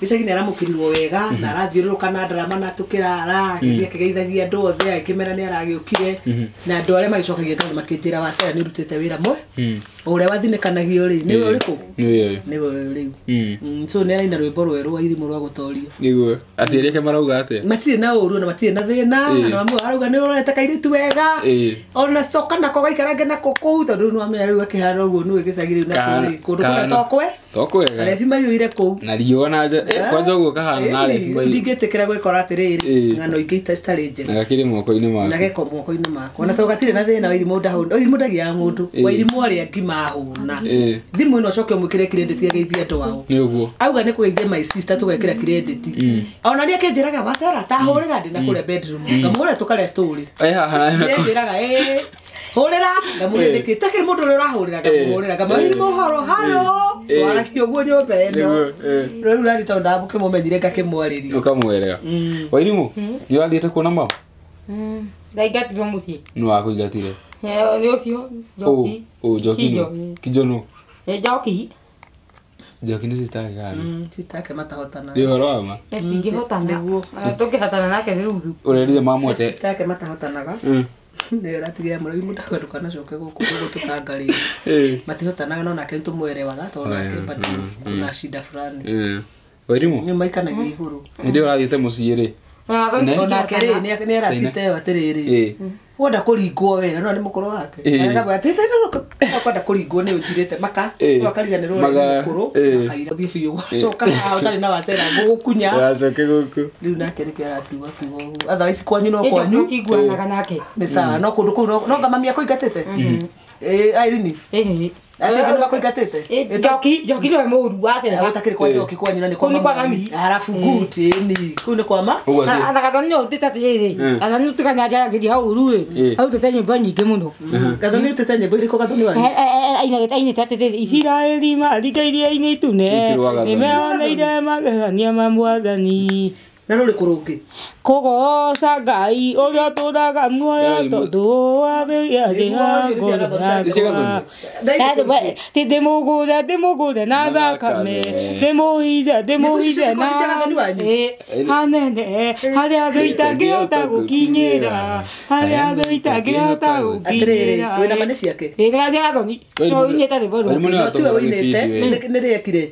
Gĩcagi nĩ aramũkĩrirwo wega na arathiũrũrũka na ndarama na tũkĩrara agĩthiĩ akĩgeithagia andũ othe akĩmera nĩ aragĩũkire na andũ arĩa magĩcokagia ngatho makĩnjĩra Wacera nĩ ũrutĩte wĩra mwe. O ũrĩa wathinĩkanagio rĩ nĩwe ũrĩkũ? Nĩwe ũyũ. Nĩwe ũyũ rĩu. So nĩ araina rwĩmbo rwerũ wa Irimũ rwa gũtorio. Nĩguo. Aciari ake marauga atĩa? Matirĩ na ũru na matirĩ na thĩna na mamu arauga nĩ ũrorete kairĩtu wega. Ona coka nako gaikarange nako kũu tondũ nĩ wamenya rĩu akĩhana ũguo nĩwe gĩcagi rĩu na kũrĩ kũndũ kũrĩa tokwe. Tokwega. Arebi maiyũire kũu. Na riũa na nja kwanja ũguo kahana na arebi maiyũire. Ndingĩtĩkĩra gwĩkora atĩrĩrĩ ng'ano ingĩ citarĩ njega. Na gakĩrĩ moko-inĩ maku. Na geko moko-inĩ makwa. Na tondũ gatirĩ na thĩna Wairimũ ndahũra. Wairimũ ndagiaga mũndũ. Wairimũ arĩa ngima. mahũna thimũ ĩno coke ũmwĩkĩre credit ageithie andũ ao nĩ ũguo auga nĩ kũgeithia my sister tũgekĩra credit ona nĩ akĩnjĩraga wacera ta hũrĩra ndĩ na kũrĩa bedroom ngamũhũrĩra tũkarĩa story nĩanjĩraga hũrĩra ngamũrĩra nĩkĩ takĩrĩ mũndũ ũrĩa ũrahũrĩra ngamũhũrĩra ngamũhũrĩra mohoro halo twaragia ũguo nyũmba ĩno rĩu rari tondũ ndamũkĩmũmenyire ngakĩmwarĩria ũkamwerega Wairimũ nĩ ũrathiĩte kuona mama ndaingatirwo mũciĩ nĩ wakũingatire nĩ ũcio Njoki Njoki Kijono Njoki Njoki nĩ sister yake kana sister yake matahotana nĩ ũhoro wa ma tingĩhotana tũngĩhotana nake nĩ Ruthu ũrerire mamwete sister yake matahotanaga nĩ ũratigira mũrĩmi mũndũ ndukanacoke gũkũ gũtũtanga rĩngĩ matihotanaga no nake nĩtũmwerewaga tondũ nake bado kuna shida fulani Wairimũ nĩ maikanagia igũrũ hĩndĩ ĩyo ũrathiĩte mũciĩ rĩ onake rĩ nĩ era sister ĩyo atĩrĩrĩ wenda kũringwo wena no nĩ mũkũrũ wake akwenda kũringwo nĩ ũnjirĩte maka akariganĩrwo nĩ mũkũrũ akaira thiĩ biũ wacoka haha ũtarĩ na wacera ngũgũkunya wacoke gũkũ rĩu nake nĩkĩo arakiuga kiugo ũguo otherwise kwanyu no kwanyu tũtiguanaga nake nĩ sawa no kũndũ kũu no ngamami akũingatĩte Irene acio angĩ nĩmakũingatĩte Njoki Njoki nĩwe mũũru wacera ũtakĩrĩ kwa Njoki kwanyu na nĩ kwa mami halafu good ĩni kũu nĩ kwa ma na Gathoni no ũrutĩte atĩrĩrĩ Gathoni tiga nĩanjaragĩria hau ũru rĩ arutĩte nyĩmbo nyingĩ mũno Gathoni ũrutĩte nyĩmbo irĩkũ Gathoni wanyu ainĩte atĩrĩrĩ Isiraeli maringa iria-inĩ itune nĩmeoneire magegania ma Mwathani na rũrĩkũ rũngĩ kũgooca Ngai ũrĩa ũtũũraga muoyo tondũ wa thĩ ndĩmũgũre ndĩmũgũre na thakame ndĩmũhithe ndĩmũhithe na hanene harĩa thũ itangĩhota gũkinyĩra harĩa thũ itangĩhota gũkinyĩra wĩna ma nĩ ciake ĩ Gathoni no ũinĩte rwĩmbo rũu tiwe ũinĩte nĩ rĩekire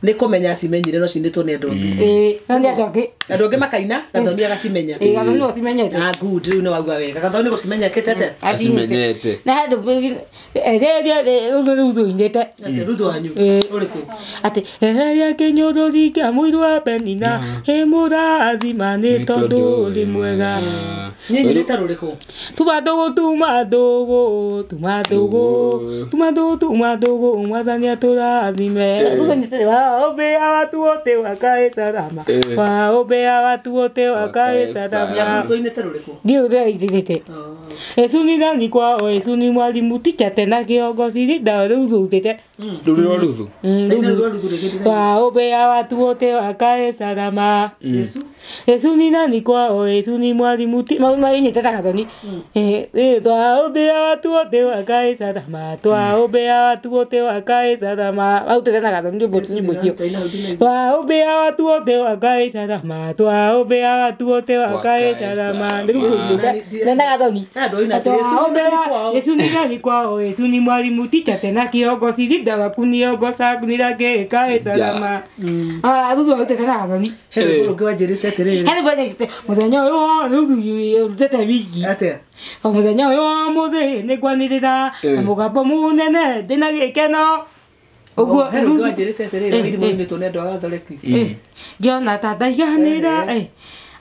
nĩ kũmenya acimenyire no cinĩtwo nĩ andũ angĩ no nĩ andũ angĩ andũ angĩ makaina Gathoni agacimenya Gathoni no acimenyete good rĩu nĩ wauga wega Gathoni gũcimenya kĩte atĩa acimenyete na handũ ereria rũu Ruthu ũinĩte atĩ Ruthu wanyu ũrĩkũ atĩ ereria kĩnyũrũri kĩa mũirũ wa Penina ĩmũrathima nĩ tondũ ũrĩ mwega niĩ nyinĩte rũrĩkũ tuma ndũgũ tuma ndũgũ tuma ndũgũ tuma ndũgũ tuma ndũgũ Mwathani atũrathime Ruthu anyitĩte waombea watu wote wakae salama waombea watu wote wakae salama tũinĩte rũrĩkũ ndiũ ũrĩa ithirĩte Yesu ni nani kwao Yesu ni mwalimu ticha tena kiongozi linda Ruthu ũtĩte rũrĩ rwa Ruthu waombea watu wote wakae salama Yesu Yesu ni nani kwao Yesu ni mwalimu mainyĩte ta Gathoni twaombea watu wote wakae salama twaombea watu wote wakae salama autĩte na Gathoni nyĩmbo icio twaombea watu wote wakae salama twaombea watu wote wakae salama na Gathoni Yesu ni nani kwao Yesu ni mwalimu ticha tena kiongozi linda waku niongoza nirake kae salama Ruthu autĩte na Gathoni he rwĩmbo rũngĩ wanjĩrĩte atĩrĩrĩ he rwĩmbo nyendete mũthenya ũyũ wa Ruthu ũrutĩte wiki atĩa o mũthenya ũyũ wa ũmũthĩ nĩngwanĩrĩra na mũgambo mũnene ndĩna gĩkeno ũguo he rwĩmbo wanjĩrĩte atĩrĩrĩ Wairimũ ũinĩtwo nĩ andũ a Gathoreki ngĩona ta ndaiganĩra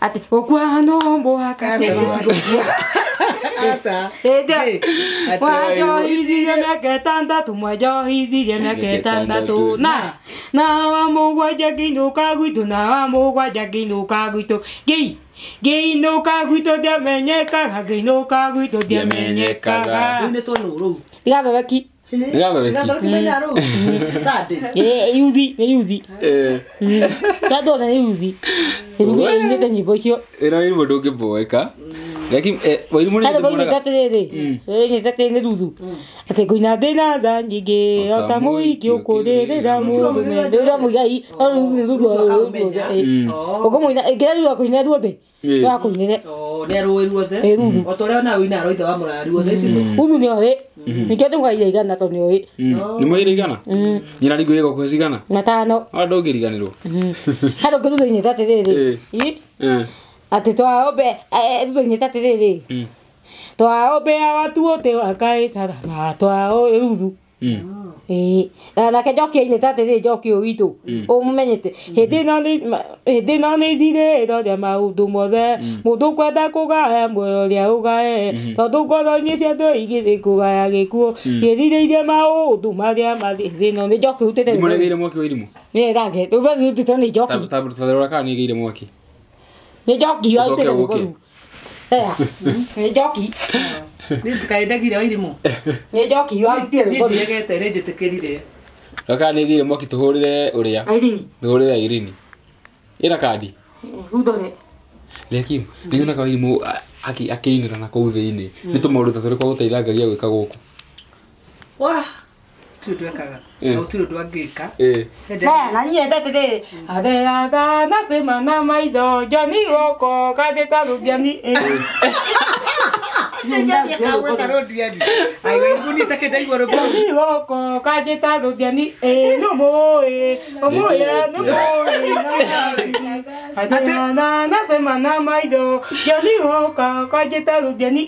atĩ gũkua no mũhaka Aca wanjohithirie mĩaka ĩtandatũ mwanjohithirie mĩaka ĩtandatũ na wa mũgwanja ngĩinũka gwitũ na wa mũgwanja ngĩinũka gwitũ ngĩinũka gwitũ ndiamenyekaga ngĩinũka gwitũ ndiamenyekaga rũinĩtwo nũ rũu Gathoreki nĩ Gathoreki Gathoreki maina rũu Sunday yuthi nĩ yuthi andũ othe nĩ yuthi rĩu inĩte nyĩmbo icio wĩna Wairimũ ndũngĩmboeka lakini Wairimũ nĩ ndĩmwonaga atĩrĩrĩ inĩte atĩrĩ nĩ Ruthu atĩ ngũina ndĩna tha nyingĩ o ta mũhiki ũkũrĩrĩra mũrũme rũrĩa mũigai no Ruthu nĩ Ruthu ũkũmũina ĩngĩra Ruthu akũinĩre ruothe no akũinĩre nĩ arũĩ ruothe Ruthu o ta ũrĩa nawe ũinaga rwa ithe wa mũraya ruothe Ruthu nĩ oĩ nĩkĩo ndĩmũgaire igana tondũ nĩ oĩ nĩ mwaire igana nyina ringũ ĩgũkũhe cigana na tano ndũngĩriganĩrwo handũ ngĩ Ruthu inĩte atĩrĩrĩ atĩ twaombe Ruthu inĩte atĩrĩrĩ twaombea watu wote wakae salama twao Ruthu Ĩĩ na nake njoki ainĩte atĩrĩrĩ njoki ũyũ witũ ũmũmenyete hĩndĩ ĩno nĩ ithirĩro rĩa maũndũ mothe mũndũ kwenda kũgaya muoyo ũrĩa ũgae tondũ ngoro-inĩ cia andũ aingĩ nĩ kũgaya gĩkuũ kĩrirĩirie maũndũ marĩa marĩ thĩ ĩno nĩ njoki ũrutĩte Irimũ nĩgĩire mwaki wa irimũ nĩ range rĩu rũrutĩte nĩ njoki ta rora kana nĩgĩire mwaki nĩ njoki Ũcoke warutĩte ũke. rwĩmbo rũu nĩ njoki Niĩ ndikaendagire wa irimũ. nĩ njoki warutire Niĩ rwĩmbo rũu ndiregete nĩ njĩtĩkĩrire. rora kana nĩgĩire mwaki tũhũrĩre ũrĩa Airini tũhũrĩre Irene ĩna kandi rundore Lekim nĩnyonaga irimũ akĩinĩra na kũu thĩinĩ nĩ tũmaũndũ ta tũrĩkũ agũteithangagia gwĩka gũkũ Wah! Gũtirĩ ũndũ ekaga. Na gũtirĩ ũndũ angĩka. Na na niĩ endete rĩrĩ areaga nacema na maitho Johnny goko kandĩta rũthiani Johnny akamwĩta rũthiani. Ai Wairimũ niĩ takĩ ndaigua rwĩmbo rũu. Johnny goko kanjĩta rũthiani nũmũĩ ũmũĩ nũmũĩ areaga nacema na maitho Johnny goko kanjĩta rũthiani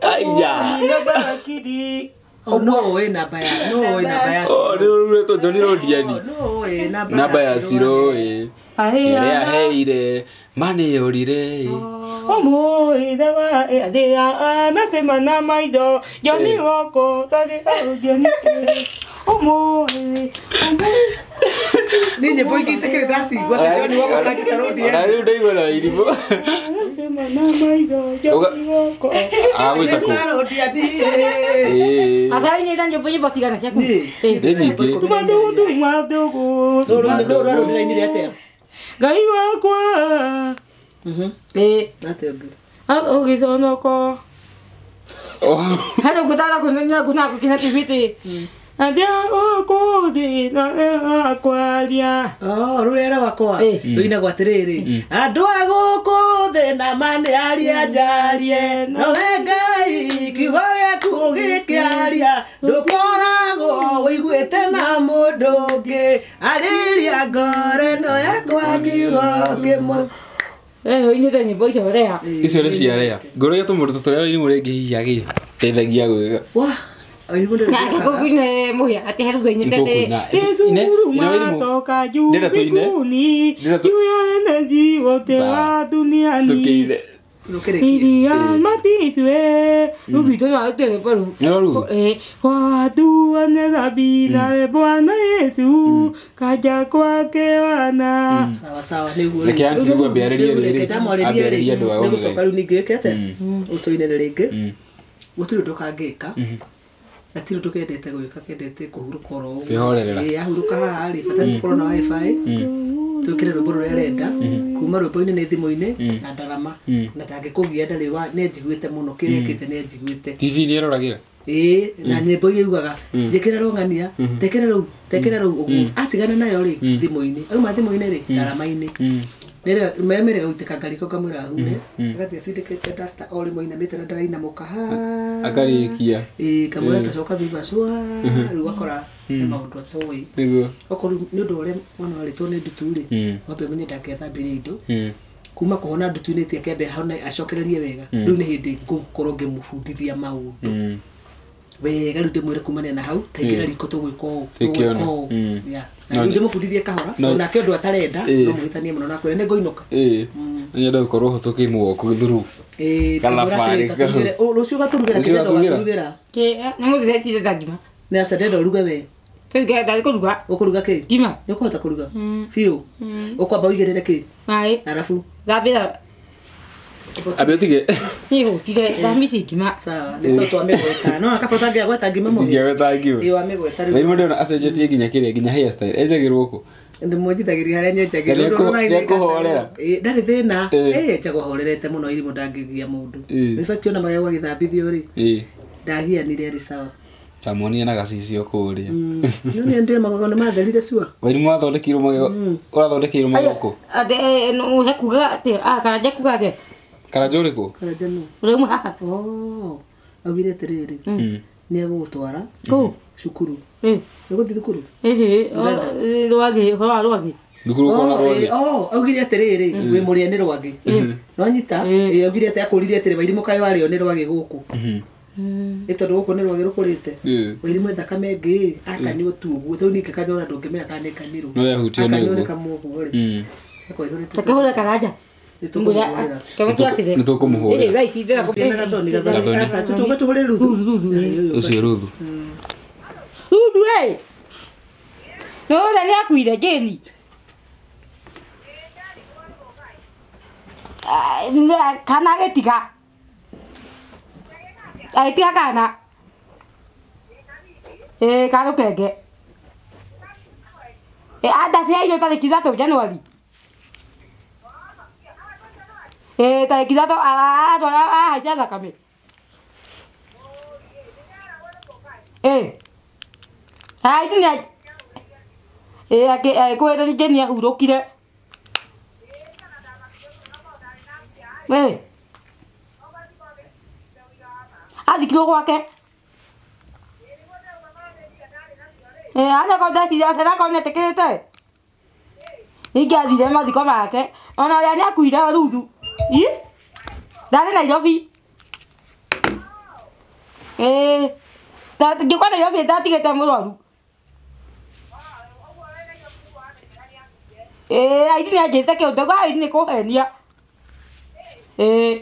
Aya. nũmbakiri Oh, no ũĩ namba ya no ũĩ namba ya Oh, nĩ ũrutĩtwo Johnny Rũthiani No ũĩ namba ya ciro ĩ ĩrĩa aheire manĩyũrire ũmũĩ athĩa nacema na maitho Johnny goko kanjĩta rũthiani ũmũĩ Niĩ nyĩmbo ingĩ itakĩrĩ ndacigua ta Johnny Walker kanjĩta ona rũthiani. rĩu ndaigua na irimũ nacema na maitho Johnny goko agwĩta kũ Rũthiani. Ĩĩ. Acainĩte nyĩmbo nyĩmbo cigana ciaku Niĩ. Nĩ nyingĩ tuma ndũgũ tuma ndũgũ Rũrũ rũrũ ndĩrainire atĩa? Ngai wakwa ĩĩ Atĩa ũngĩ? ũgĩconoko Oh. hata kutaka kunena kuna kukina tiviti adia okuthi na kwaria Oh, rũrĩa rwakwa rũinagwo atĩrĩrĩ andũ a gũkũ thĩ na ma nĩ aria njarie nowe Ngai kiugo gĩaku gĩkĩaria ndũkoragwo wĩiguĩte na mũndũ ũngĩ arĩria ngoro ĩno yakwa kiugo kĩmwe ũinĩte nyĩmbo icio rea icio nĩ cia rea ngũrũgia tũmũndũ ta tũrĩa irimũ rĩngĩ hihi agĩteithagia gwĩka Wah, irimũ ndĩrĩ nake kũine mũhĩa atĩ he rutha inĩte Nĩtũkũina. atĩ Ine- Yesu ine Wairimũ. matoka juu Ndĩrenda tũine. mbinguni Ndĩrenda juu ya wenezi wote Sawa. wa duniani tũkĩine rũkĩrĩkie ili amatizwe ruthu itũ nĩwarutire rwĩmbo rũu Nĩ rwa Ruthu? Kwa watu wenye dhambi nawe Bwana Yesu kaja kwake wana sawa sawa nĩguo Reke auntie rĩu ambĩrĩrie rĩrĩ. reke ndamwarĩrie Ambĩrĩrie andũ a nĩ gũcoka rĩu ningĩ wĩke atĩa ũtũinĩre rĩngĩ Mm. gũtirĩ ũndũ kangĩka gatirĩ ũndũ kendete gwĩka kendete kũhurũka oro ũguo. Kwĩhorerera. Ĩĩ, ahurũka haha rĩ bata nĩ tũkorwo na wifi twĩkĩre rwĩmbo rũrĩa arenda kuma rwĩmbo-inĩ nĩ thimũ-inĩ na ndarama na ndangĩkũgia ndarĩ wa nĩ anjiguĩte mũno kĩrĩa ekĩte nĩ anjiguĩte TV nĩ ĩroragĩra ĩĩ na nyĩmbo iria augaga njĩkĩra rũng'ania tekĩra rũu tekĩra rũu ũguo atigana nayo rĩ thimũ-inĩ auma thimũ-inĩ rĩ ndarama-inĩ merega gũitĩka ngariko ngamwĩra ahure agathiĩ atindĩkĩte duster o rĩmwe ainamĩte na ndarainamũka ha akarĩkia ĩĩ ngamwĩra tacoka thutha cua rĩu akora he maũndũ atoĩ nĩguo okorwo nĩ ũndũ ũrĩa mwana warĩtwo nĩ ndutu rĩ wambe ũmenye ndangĩathambirie indo kuma kũhona ndutu-inĩ ti akĩambe ahone acokererie wega rĩu nĩ hĩndĩ ngũkorwo ngĩmũbundithia maũndũ wega rĩu ndĩmwĩre kumania na hau taingĩra riko tũgwĩka ũũ Tũkĩona. tũgwĩka ũũ Mm. Yeah. Na rĩu ndĩmũbundithie kahora No. onake ũndũ atarenda no mũhĩtanie mũno nakwĩra nĩ ngũinũka ĩĩ nyenda gũkorwo hũtũkĩ mũgoko through Ĩĩ, Kalabarĩ ndĩmwĩra atĩrĩ, tatũrugĩre. Ũ, rũciũ ũgatũrugĩra Rũciũ kĩrĩa ũgatũrugĩra? ũgatũrugĩra nĩ mũthire cire ta ngima nĩ aca ndĩrenda ũruge we tũndarĩ kũruga ũkũruga kĩ ngima nĩ ũkũhota kũruga biũ ũkwamba ũigĩrĩre kĩ maĩ arabu thambĩra ambe ũtige niĩ gũtire thamici ngima sawa nĩ tondũ twamĩgweta no kaba ũtangĩagweta ngima mũhĩa ingĩagweta ngima ĩĩ wamĩgweta rĩu Wairimũ ndĩrona acenjetie nginya kĩrĩa nginya hairstyle enjagĩrwo kũ ndĩmwenjithagĩria harĩa nyenjagĩrwo Na nĩekũhorera? ndarĩ thĩna Ĩĩ. ĩĩ enjagwo ahorerete mũno irimũ ndangĩgia mũndũ Ĩĩ. in fact ona magego agĩthambithio rĩ ĩĩ ndagianire arĩ sawa tamuonia na gacicio kũrĩa no nĩ ndĩ magego nĩ matherire cua Wairimũ wathondekeirwo magego ũrathondekeirwo magego kũ atĩ he kuga atĩ karanja kuga atĩ karanja ũrĩkũ karanja nũ ũrauma haha oh augire atĩrĩrĩ nĩ egũgũtwara kũ cukuru ĩ nĩ gũthiĩ thukuru ĩhĩ rwagĩ ũhoro wa rwagĩ thukuru ũkona rwagĩ Oh, augire atĩrĩrĩ wĩ mũrĩa nĩ rwagĩ nonyita augire atĩ akũririe atĩrĩ wairimũ kaĩ warĩo nĩ rwagĩ gũkũ Nĩ tondũ gũkũ nĩ rwagĩ rũkũrĩte. Wairimu thakame ĩngĩ akanyua tu ũguo tondũ ningĩ kanyua na ndũngĩmenya kana nĩ kanirũ. No yahutio nĩ Akanyua ũguo. nĩ kamwe ũguo rĩ. Gakoihũrĩte. Takahũra karanja. Nĩ tũkũmũhũrĩra. Nĩ tũkũmũhũrĩra. Thaa ici ndĩra Ena gathoni gathoni. Gathoni. Aca tũtũke tũhũre Ruthu. Ruthu, Ĩĩ, ũyũ Ũcio Ruthu. Ruthu ĩ. No ũrĩa nĩ akuire Jane. Kana agĩtiga. Agĩtiga kana. Ĩĩ karũkenge. Ĩ andaciairwo tarĩki 3 Januari. Ĩĩ tarĩki 3 atwara ahaica thakame. Ĩĩ. Aithĩ nĩ ĩĩ agĩkwĩra Jane ahurũkire. Ĩĩ. Athikirwo gwake. Ĩĩ anakorwo ndecire anakorwo nĩetĩkĩrĩte. Ningĩathire mathiko make. Ona ũrĩa nĩakuire Ruthu. Ĩ? Ndarĩ Nairobi. Ĩĩ. Ngĩũka Nairobi ndatigĩte mũrwaru. Ĩĩ aini nĩanjĩrĩte kĩũndũ ndauga aini nĩ kũhenia. Ĩĩ.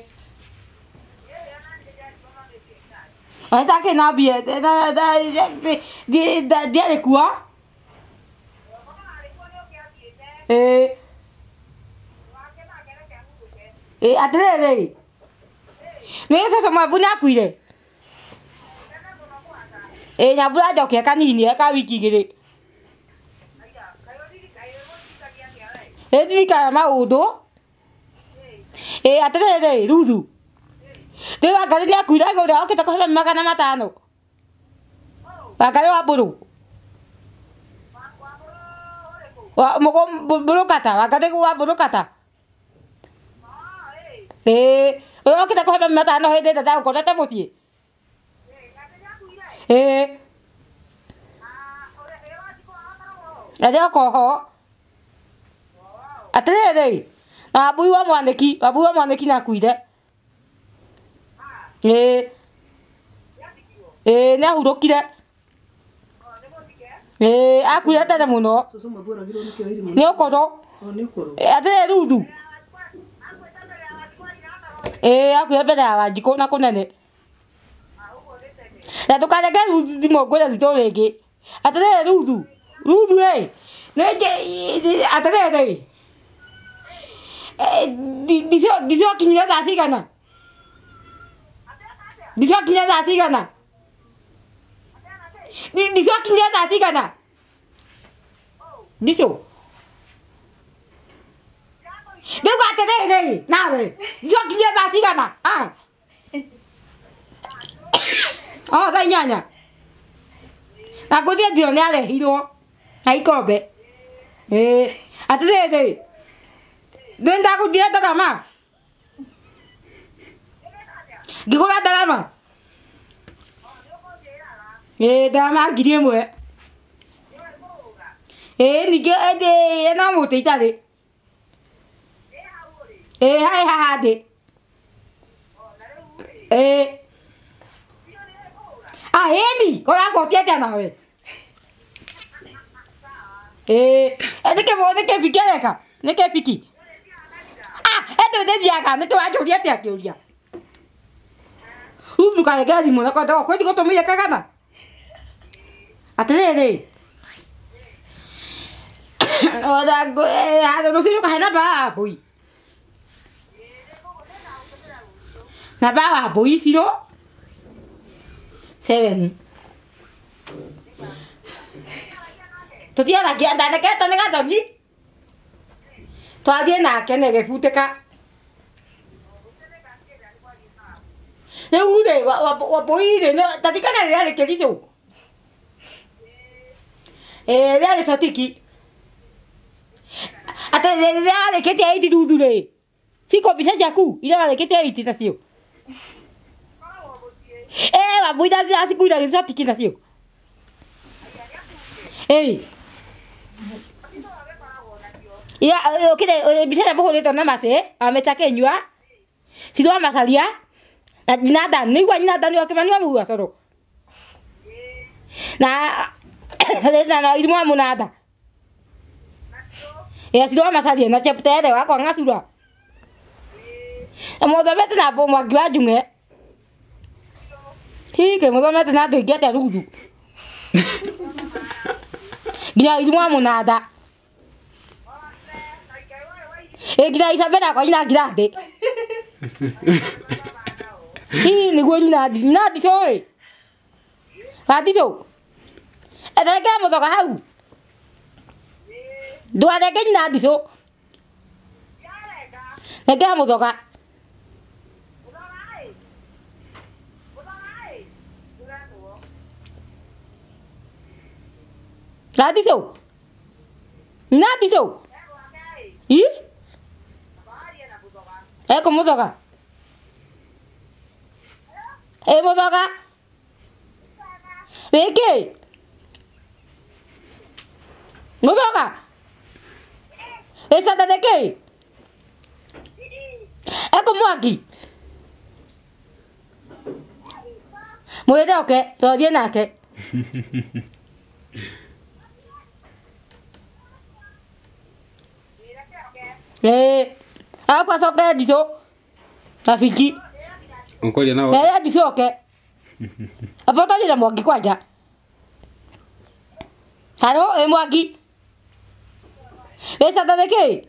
Ona ndakĩrĩ na mbia ndiarĩ kuo. Ĩĩ. Ĩĩ atĩrĩrĩ. Nĩ cũcũ Mwambu nĩakuire? Ĩĩ Nyambura anjokire kanini ka wiki igĩrĩ. Ĩ ndirikanaga maũndũ. Ĩĩ atĩrĩrĩ Ruthu. Rĩu Wangarĩ nĩakuire ũrĩa okĩte kũhe mami 500. Wangarĩ wa Mbũrũ. Wa Mbũrũkata, Wangarĩ wa Mbũrũkata. Ĩĩ ũrĩa okĩte kũhe mami 500 hĩndĩ ĩrĩa ndagũkorete mũciĩ. Ĩĩ. Arĩ oka ho. Atĩrĩrĩ, na Wambui wa Mwanĩki, Wambui wa Mwanĩki nĩakuire. Ĩĩ. Ĩĩ nĩahurũkire. Ĩĩ akuire tene mũno. Cũcũ Mwambu oragirwo nĩ kĩo irimũ. Nĩ ũkũrũ. O nĩ ũkũrũ. Atĩrĩrĩ Ruthu. Ĩĩ akuire mbere ya Wanjikũ na kũnene. Na ndũkareke Ruthu thimũ ngwĩre thitũ rĩngĩ. Atĩrĩrĩ Ruthu. Ruthu ĩ. Atĩrĩrĩ. Ndiciokinyire thaa cigana? Ndiciokinyire thaa cigana? Ndiciokinyire thaa cigana? Ndicio. Rĩu atĩrĩrĩ nawe ndiciokinyire thaa cigana? Oh thaa 8. Na ngwĩciria ndio nĩarehirwo na ikombe. Ĩĩ atĩrĩrĩ nĩ ndagũthire ndarama. Ngĩgũra ndarama. Ĩĩ ndarama 1000. Ĩĩ ningĩ no mũtĩ itarĩ. Ĩĩ haĩ haha ndĩ. Ĩĩ. Ah ĩni kũrabotia atĩa nawe? Ĩĩ nĩkĩ nĩkĩ areka? Nĩkĩ piki? Ah ĩndĩ ndĩthiaga nĩkĩ wanjũria atĩa kĩũria? Ruthu kareke thimũ na kwenda kwĩ ndigũtũmĩire kagana. Atĩrĩrĩ. Rũciũ ũkahe namba ya Wambui. Namba ya Wambui 07. Tũthiaragia ndanekete nĩ gathoni. Twathiĩ nake na ĩgĩbutĩka. Rĩu rĩ Wambui rĩ ta ririkana rĩarĩ kĩricũ. Ĩĩ rĩarĩ cotiki. Atĩ rĩrĩa warĩkĩtie 8 Ruthu rĩ. Ciko mbica ciaku iria warĩkĩtie 8 nacio. Ĩĩ Wambui acikuire gĩcotiki nacio. Ĩĩ. Ira ũkĩre mbica ĩrĩa mũhũrĩtwo na macĩ wa Mĩta Kĩnyua. Cirwa Macaria. Na nyina Dani nĩigua nyina Dani wa Kĩmani wa Mũhua toro. Na na irimũ wa mũnanda. Ĩ acirwo wa Macaria na Cheptere wakwa ng'acura. Na mũthomete na Mwangi wa Njung'e. Hike mũthomete na andũ aingĩ atĩa Ruthu. Nginya irimũ wa mũnanda. Ĩ nginya Isabella kwa nyina Ngirandĩ. Hii nĩguo nyina Ndicũ ĩ. Wa Ndicũ. Ethekera mũthoga hau. Ndũgarenge nyina Ndicũ. Nengera mũthoga. Na Ndicũ. Nyina Ndicũ. Ĩ? Eko mũthoga. Ĩ mũthoga. Wĩkĩ? Mũthoga. Ĩ Saturday kĩ? Eko mwaki. Mwĩre oke tũthiĩ nake. Ĩ akwa acoke Ndicũ na Biki. Ũkwaria nao? Ĩ Ndicũ oke. Amba ũtwarire na Mwangi kwanja. Haro ĩ Mwangi. Ĩ Saturday kĩ?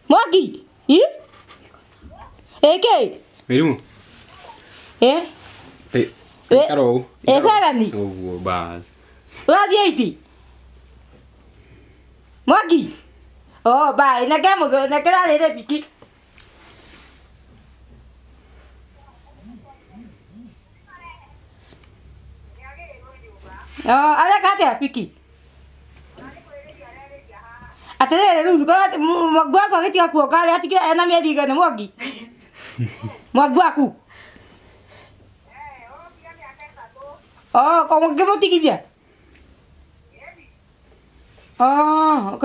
Mwangi. Ĩ? Ĩ kĩ? Mĩrimũ? Ĩ? Ikara ũũ. Ĩ seven. Ũguo bas. Ũrathiĩ eight? Mwangi. Oh, bye. Nengera mũtho, nengera rĩrĩ Biki. Oh, areka atĩa Biki? Atĩrĩrĩ rĩu Mwangi waku agĩtiga kuonga rĩ atigire ena mĩeri igana Mwangi. Mwangi waku. Oh, ngĩmũtigithia? Oh,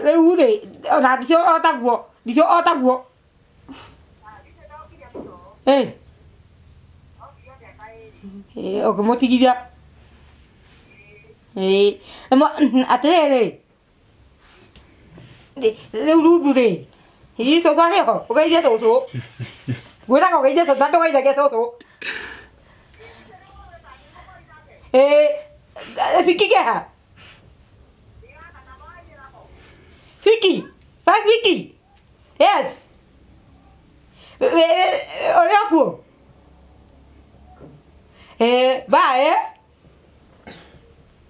rĩu rĩ ona Ndicũ o taguo, Ndicũ o taguo. Ĩ. Ĩ ũkĩmũtigithia. Ĩ atĩrĩrĩ. Rĩu Ruthu rĩ, hihi cũcũ arĩ ho? Ũgeithie cũcũ. Ngwĩraga ũgeithie cũcũ na ndũgeithagia cũcũ. Ĩ Biki keha? Biki? Back Biki? Yes. Ũrĩ o kuo? Ĩ bye.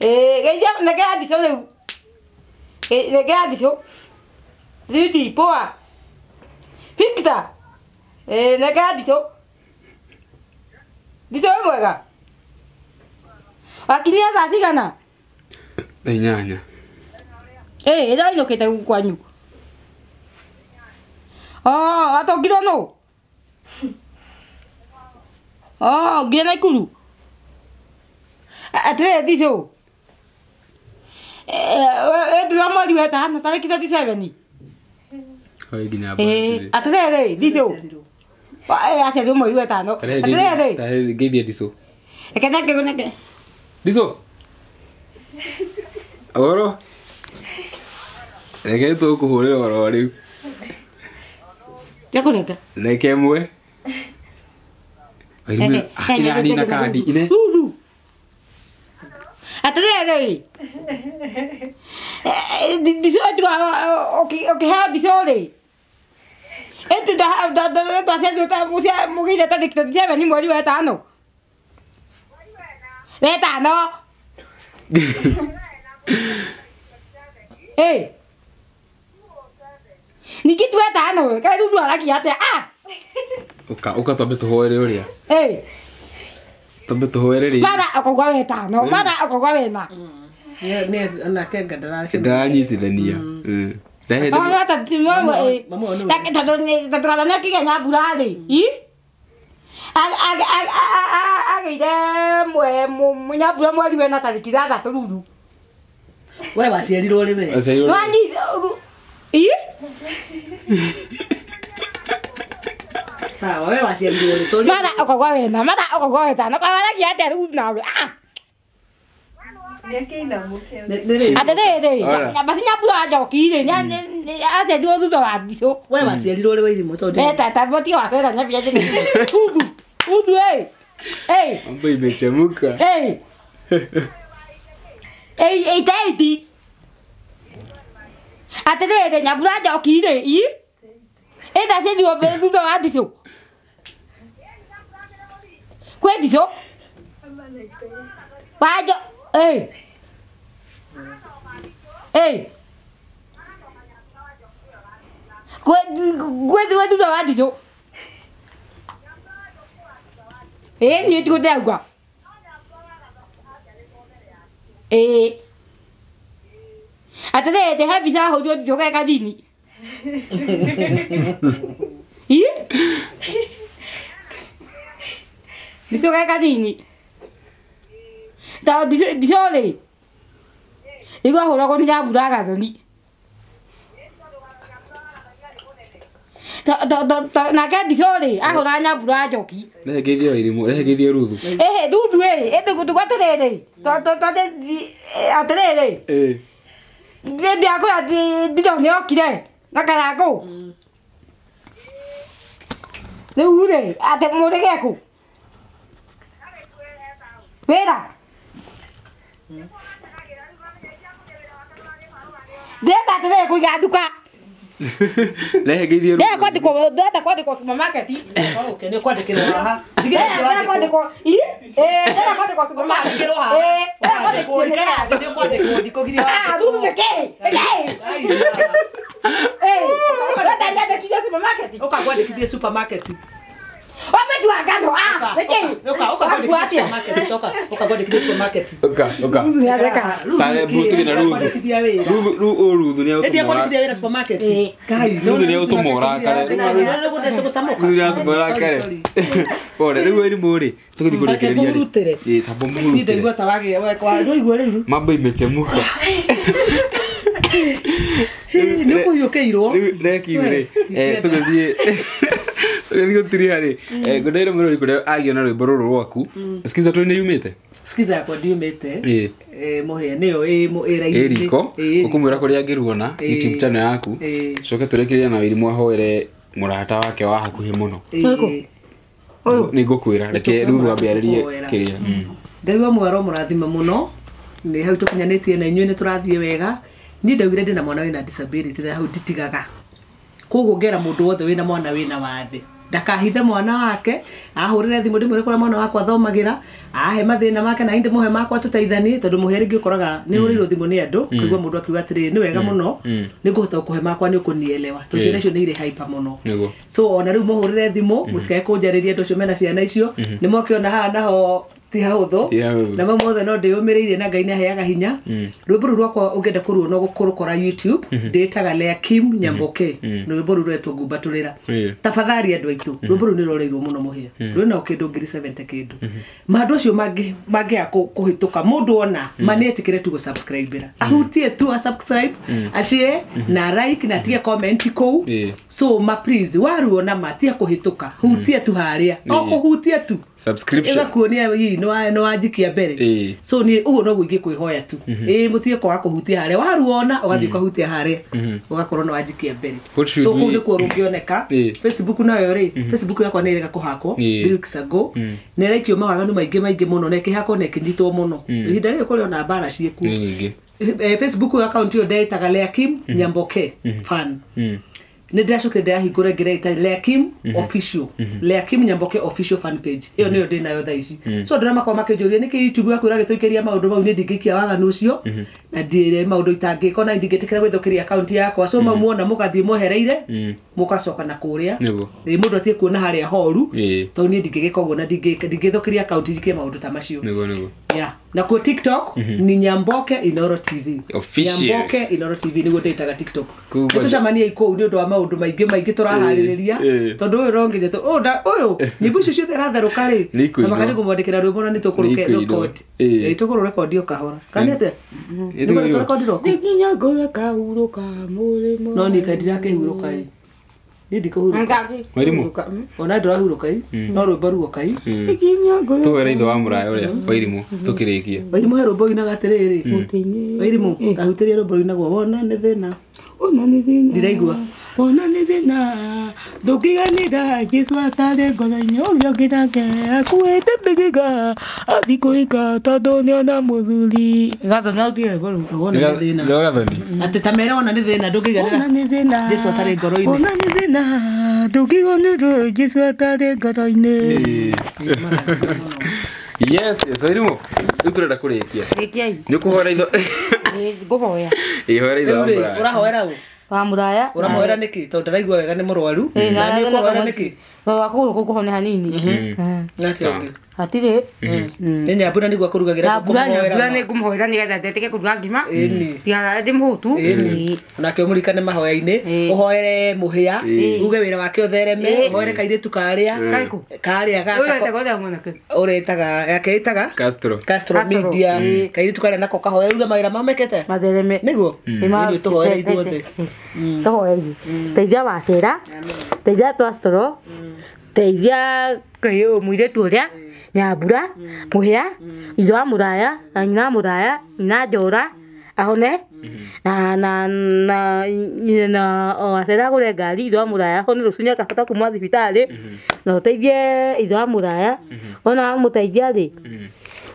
Ĩ geithia nengera Ndicũ rĩu. Nengera Ndicũ. Rudi, poa. Victor. Nengera Ndicũ. Ndicũ wĩ mwega? Wakinyia thaa cigana? Thaa inyanya. Ĩ ĩrainũkĩte kwanyu? Oh, atongirwo nũ? Oh, nginya Naikuru? Atĩrĩrĩ Ndicũ. Ndĩra mweri wa ĩtano tarĩki 27. Oi nginya birthday. Atĩrĩrĩ Ndicũ. Aciarirwo mweri wa ĩtano. Atĩrĩrĩ. Ngeithie Ndicũ. Reke nenge nenge. Ndicũ. Ũhoro? Reke tũkũhũrĩra ũhoro rĩu. Ndekũreka. Reke ĩmwe. Ina kandi ine. Ruthu. Atĩrĩrĩ. Ndicũ ũkĩheo Ndicũ rĩ. Ĩndĩ ndaciarirwo mũgĩire tarĩki 27 mweri wa ĩtano. Wetano. Ĩ. Ningĩ ti wetano kaĩ Ruthu aragia atĩa? Ah. Ũka ũka twambe tũhoere ũrĩa. Ĩ. Twambe tũhoere rĩ. Mara ũkauga wetano, mara ũkauga wena. Nĩ onake nga ndaranyitithania. Tondũ nĩ akĩgĩa nyambura rĩ. Ĩ? Agĩire nyambura mweri wena tarĩki ithathatũ Ruthu. We waciarirwo rĩ we? Ĩ? Sawa, we waciarirwo rĩ? Tũria. Mara okogo wena, mara okogo wetano kawaragia atĩa rĩu nawe? Ah. Nĩ rĩ? Atĩrĩrĩ, Ora. basi Nyambura Njoki rĩ, aciarirwo thutha wa Ndicũ. We waciarirwo rĩ Wairimũ tondũ Eh, tata botiga wa fedha nyambia jini. Uthu. Uthu eh. Eh, Mambo imechemuka. eh. Eh, eh, teiti. Atĩrĩrĩ, Nyambura Njoki rĩ, i? Ĩ ndaciarirwo thutha wa Ndicũ. Kwĩ Ndicũ? Wanjo, eh. Eh. Kwĩ thutha wa Ndicũ. Ĩ niĩ tiguo ndĩrauga. Ĩ. Atĩrĩrĩ, he mbica hũrirwo Ndicũ ge kanini. Ĩ? Ndicũ ge kanini. Ta Ndicũ rĩ, rĩu ahũragwo nĩ Nyambura Gathoni. Nake Ndicũ rĩ, ahũraga Nyambura Njoki. Rehe ngeithie Wairimũ, rehe ngeithie Ruthu. Ĩhĩ, Ruthu ĩ, ĩndĩ atĩrĩrĩ, atĩrĩrĩ, Eh. ndĩrakwĩra Ndicũ nĩokire na Karangũ. Rĩu rĩ, atĩ mũrĩge kũ? Wĩra? Ndĩrenda atĩrĩrĩ kũiga nduka. Rehe ngeithie Ruthu. Ndĩrenda kwandĩkwo supermarket. Okay, nĩ ũkwandĩkĩrwo haha. Ndĩrenda kwandĩkwo, ĩ? Ĩ, ndĩrenda kwandĩkwo supermarket. Ũkwandĩkĩrwo haha. Ĩ, ndĩrenda kwandĩkwo Ikara thĩ, nĩ ũkwandĩkwo, ndikũgiria Ah, Ruthu nĩ kĩ? Nĩ kĩ? Ĩ, ũrenda nyandĩkithio supermarket? Ũkakwandĩkithie supermarket. Wametua ngano, ah, nĩ kĩ? Ũka Wakua ũkakwandĩkithie atĩa? supermarket. Ũka ũkakwandĩkithie supermarket. Ũka, ũka. Ruthu nĩatheka. Tare mbuti na Ruthu. Kwandĩkithia wĩra. Ruthu, Ruthu nĩ Ĩndĩ agũtũma akwandĩkithia wĩra supermarket. Ĩ. Ngai, Ruthu nĩ agũtũma ũrakare. Tũgũcamũka. Ruthu nĩ agũtũma ũrakare. Pole, rĩu Wairimũ rĩ, tũgũthiĩ Reke kũrĩkĩrĩria rĩ. ngũhurutĩre. Ĩ, tamba Niĩ mũhurutĩre. ndaigua ta wagĩa wekwa. Ndwaigua rĩu. Mambo imechemuka. Nĩ ũkũhiũkĩirwo. Rĩu reki rĩ, We, tũgĩthiĩ tũgĩthiĩ gũtiriha rĩ, ngwendeire mũrori kũrĩa agĩa na rwĩmbo rũrũ rwaku. Skiza tũ nĩ yumĩte? Skiza yakwa ndiumĩte. Ĩ. Mũhĩa nĩyo ĩ ĩ Ĩ riko, ũkũmwĩra kũrĩa angĩruona, YouTube channel yaku. Ĩ. Coke tũrĩkĩrĩrie na Wairimũ ahoere mũrata wake wa hakuhĩ mũno. Ũrĩkũ? Ũyũ? Nĩ ngũkwĩra, reke Ruthu ambe arĩrie Tũkũhoera. kĩrĩa. Ngai wa mwaro mũrathima mũno nĩ hau tũkinyanĩtie na inyuĩ nĩ tũrathiĩ wega. Niĩ ndaugire ndĩna mwana wĩna disability na hau nditigaga. Koguo ngera mũndũ wothe wĩna mwana wĩna wathe ndakahithe mwana wake, ahũrĩre thimũ ndĩmwĩre kũrĩa mwana wakwa athomagĩra, ahe mathĩna make na niĩ ndĩmũhe makwa tũteithanie, tondũ mũhe rĩngĩ ũkoraga nĩ hũrĩirwo thimũ nĩ andũ, ũkaigua mũndũ akiuga atĩrĩrĩ nĩ wega mũno nĩ ngũhota gũkũhe makwa nĩ ũkũnielewa, tondũ ciana icio nĩ irĩ hyper mũno. Nĩguo. So ona rĩu mũhũrĩre thimũ mũtikae kũnjarĩria andũ acio mena ciana icio, nĩ mwakĩona haha naho ti hahũthũ, Ti hahũthũ. na mau mothe no ndĩyũmĩrĩirie na Ngai nĩaheaga hinya. Rwĩmbo rũu rwakwa ũngĩenda kũruona kũrũkora YouTube, ndĩtaga Lea Kim Nyamboke, rwĩmbo rũu rwetwo Ngumbatũrĩra. Tafadhali andũ aitũ, rwĩmbo rũu nĩ rũroreirwo mũno mũhĩa, rwĩna o kĩndũ 70,000 kĩndũ. Maũndũ acio mangĩaga kũhĩtũka mũndũ ona ma nĩetĩkĩre tu gũ-subscribe-ĩra, ahutie tu a subscribe, ashare na like na atige comment kũu. So ma please waruona ma tia kũhĩtũka, hutie tu harĩa, o kũhutia tu Subscription. ĩgakuonia ii nĩ wanjikia mbere. So niĩ ũguo noguo ingĩkwĩhoya tu, ĩĩ mũtige kwaga kũhutia harĩa waruona, ũgathiĩ ũkahutia harĩa ũgakorwo nĩ wanjikia mbere. What should So kũu we- nĩkuo rũngĩoneka. Facebook nayo rĩ, Facebook yakwa nĩ ĩrega kũhakwo 3 weeks ago, nĩ ĩraikio mawaganu maingĩ maingĩ mũno na ĩkĩhakwo na ĩkĩnyitwo mũno. Ihinda rĩrĩ kũrĩ ona mbara ciĩkuo. Nĩ nyingĩ. Facebook account ĩyo ndĩĩtaga Lea Kim Nyamboke fan. Nĩ ndĩracokire ndĩrahingũra ngĩreita Lea Kim official, Lea Kim Nyamboke official fan page, ĩyo nĩyo ndĩ nayo thaa ici. So andũ arĩa makoragwo makĩnjũria nĩkĩ YouTube yaku ĩragĩtũikĩria maũndũ mau, niĩ ndingĩikia waganu ũcio na ndĩre maũndũ itangĩka, na ndingĩtĩkĩra gwĩthũkĩria account yakwa. So mau muona mũgathiĩ mwehereire mũgacoka na kũrĩa. Nĩguo. Ĩ, mũndũ atige kuona harĩa horu, Ĩ. tondũ niĩ ndingĩgĩka ũguo na ndingĩthũkĩria account njikie maũndũ ta macio. Nĩguo, nĩguo. Yeah. Na kuo TikTok ni Nyamboke Inoro TV. Official. Nyamboke Inoro TV nĩguo ndĩtaga TikTok. Kũu Nĩ tũcemanie kũu nĩ ũndũ wa maũndũ maingĩ maingĩ tũraharĩrĩria, tondũ ũyũ no nginya ũyũ nyĩmbo icio ciothe ĩratherũka rĩ, Nĩ ikũinwo. tamaka nĩ ngũmwandĩkĩra rwĩmbo na nĩ tũkũrũke Nĩ ikũinwo. record. Ĩ. Ĩ, tũkũrũrekondi o kahora. Kana nĩ atĩa? Ĩ, Nĩ tũrekodi roko? Nginya ngũre kahurũka mũrĩmo. No niĩ kaĩ ndirakĩhurũka ĩ. Niĩ ndikũhurũka. Wairimu. Ona ndũrahurũka i. No rwĩmbo ruoka i. Tũhoere ithe wa mũraya ũrĩa Wairimu tũkĩrĩkie. Wairimu he rwĩmbo ũinaga atĩrĩrĩ. Wairimu kahutĩria rwĩmbo rũinagwo wona nĩ thĩna. Ona nĩ thĩna. Ndiraigua. Ona nĩ thĩna ndũngĩganĩra Jesũ atarĩ ngoro-inĩ ũrĩa ũngĩ nake akuĩte mbĩgĩga athiĩ kũhika tondũ nĩona mũthuri. Gathoni arutie rwĩmbo rũu. Wona nĩ thĩna. Nĩ Gathoni. Atĩ ta mere wona nĩ thĩna ndũngĩiganĩra. Ona nĩ thĩna. Jesũ atarĩ ngoro-inĩ. Ona nĩ thĩna ndũngĩiganĩra Jesũ atarĩ ngoro-inĩ. Yes, yes, Wairimu. Rĩu tũrenda kũrĩkia. Rĩkiai. Nĩ ũkũhoera itho. Ngũhoya. Ĩ hoera ithe wa Rĩu rĩ, mũraya. ũrahoera ũ? Wa mũraya. Ũramuhoera nĩkĩ? Tondũ ndaraigua wega nĩ mũrwaru. Na nĩ ũkũhoera nĩkĩ? Wa kũgũrũ kũu kũhone hanini. Na atĩa ũngĩ? Hatirĩ. Nĩ nyambura nĩguo akũrugagĩra Na mbura kũmũhoera nĩ ngũmũhoera nĩgetha ndetĩke kũruga ngima. Ĩni. Ndigara ndĩ mũhũtu. Ĩni. Onake ũmũririkane mahoya-inĩ, ũhoere mũhĩa, uge wĩra wake ũthereme, ũhoere kairĩtu karĩa. Karĩkũ? Karĩa gaka. Ũyũ etagwo atĩa mwanake? Ũretaga, yake ĩtaga? Castro. Castro Media. Kairĩtu karĩa nako kahoere uge mawĩra mao mekĩte. Mathereme. Nĩguo? Ĩni tũhoere ithuothe. Tũhoere. Teithia Wacera. Teithia Twastoro. Teithia mũirĩtu ũrĩa. Nyambura, mũhĩa, ithe wa mũraya, na nyina wa mũraya, nyina Njora, ahone, na na na na Wacera agũre ngari, ithe wa mũraya ahone rũciũ nĩakahota kuma thibitarĩ, na ũteithie ithe wa mũraya, ona wamũteithia rĩ,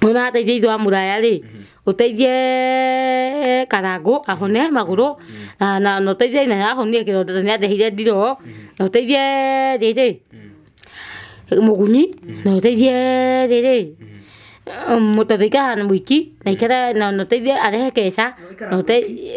ona wateithia ithe wa mũraya rĩ, ũteithie Karangũ ahone magũrũ, na na ũteithie nyina ahonie kĩronda tondũ nĩandeheire ndiroo, na ũteithie rĩrĩ Mũgunyi, na ũteithie rĩrĩ tondũ aikaraga na mũiki na aikara na ũteithie arehe keca na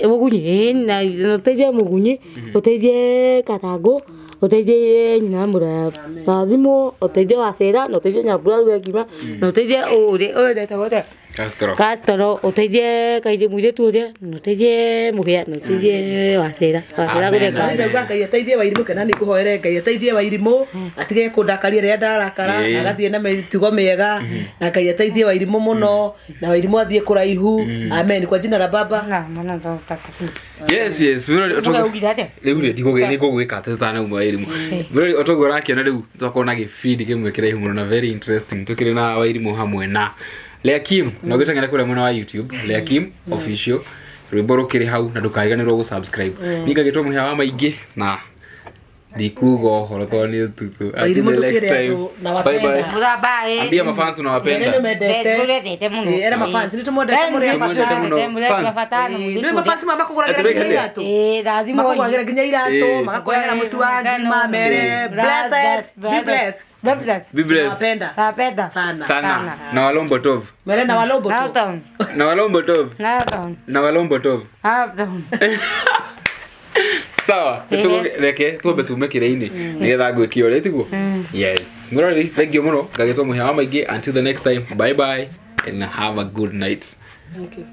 Mũgunyi na ũteithie Mũgunyi, ũteithie Karangũ, ũteithie nyina wa mũraya na thimũ, ũteithie Wacera na ũteithie Nyambura aruge ngima na ũteithie ũrĩa ũrĩa etagwo atĩa? Castro. Castro, ũteithie kairĩ mũirĩtu ũrĩa na ũteithie mũhĩa na ũteithie Wacera. Wacera agũre ngari. Ndauga Ngai ateithie Wairimu kana nĩ ngũhoere Ngai ateithie Wairimu atige kũndakaria rĩrĩa ndarakara agathiĩ na mĩtugo mĩega na Ngai ateithie Wairimu mũno na Wairimu athiĩ kũraihu. Amen. Kwa jina la Baba na Mwana na Roho Mtakatifu. Yes, yes. Rĩu rĩ ndigũgĩka atĩ tũtanauma Wairimu. Mwĩrori otoguo ũrakĩona rĩu twakorwo na gĩbindi kĩmwe kĩraihu mũno na very interesting tũkĩrĩ na Wairimu hamwe na Leakim na ũgĩteng'era kũrĩa mwena wa YouTube Leakim official rwĩmbo rũkĩrĩ hau na ndũkariganĩrwo gũ subscribe. Niĩ ngagĩtwo mũhĩa wa maingĩ na ndikuga ũhoro tondũ nĩ ũtukũ. Until the next time. Bye bye. Ambia mafans unawapenda. Era mafans nĩ tũmwendete mũno. Bata. Nĩ mafans makũgũragĩra nginya iratũ. Makũgũragĩra nginya iratũ, magakũrehera mũtu wa ngima, mere blessed, be blessed. Be blessed. Be blessed. Nawapenda. Nawapenda. Sana. Sana. Na walombo tov. Mere na walombo tov. Na walombo tov. Na walombo tov. Sawa, reke twambe tume kĩrĩa-inĩ nĩgetha ngwĩke ũrĩa tiguo. Yes. Mũrori, thank you mũno. Ngagĩtwo mũhĩa wa maingĩ. Until the next time. Bye bye and have a good night. Thank you.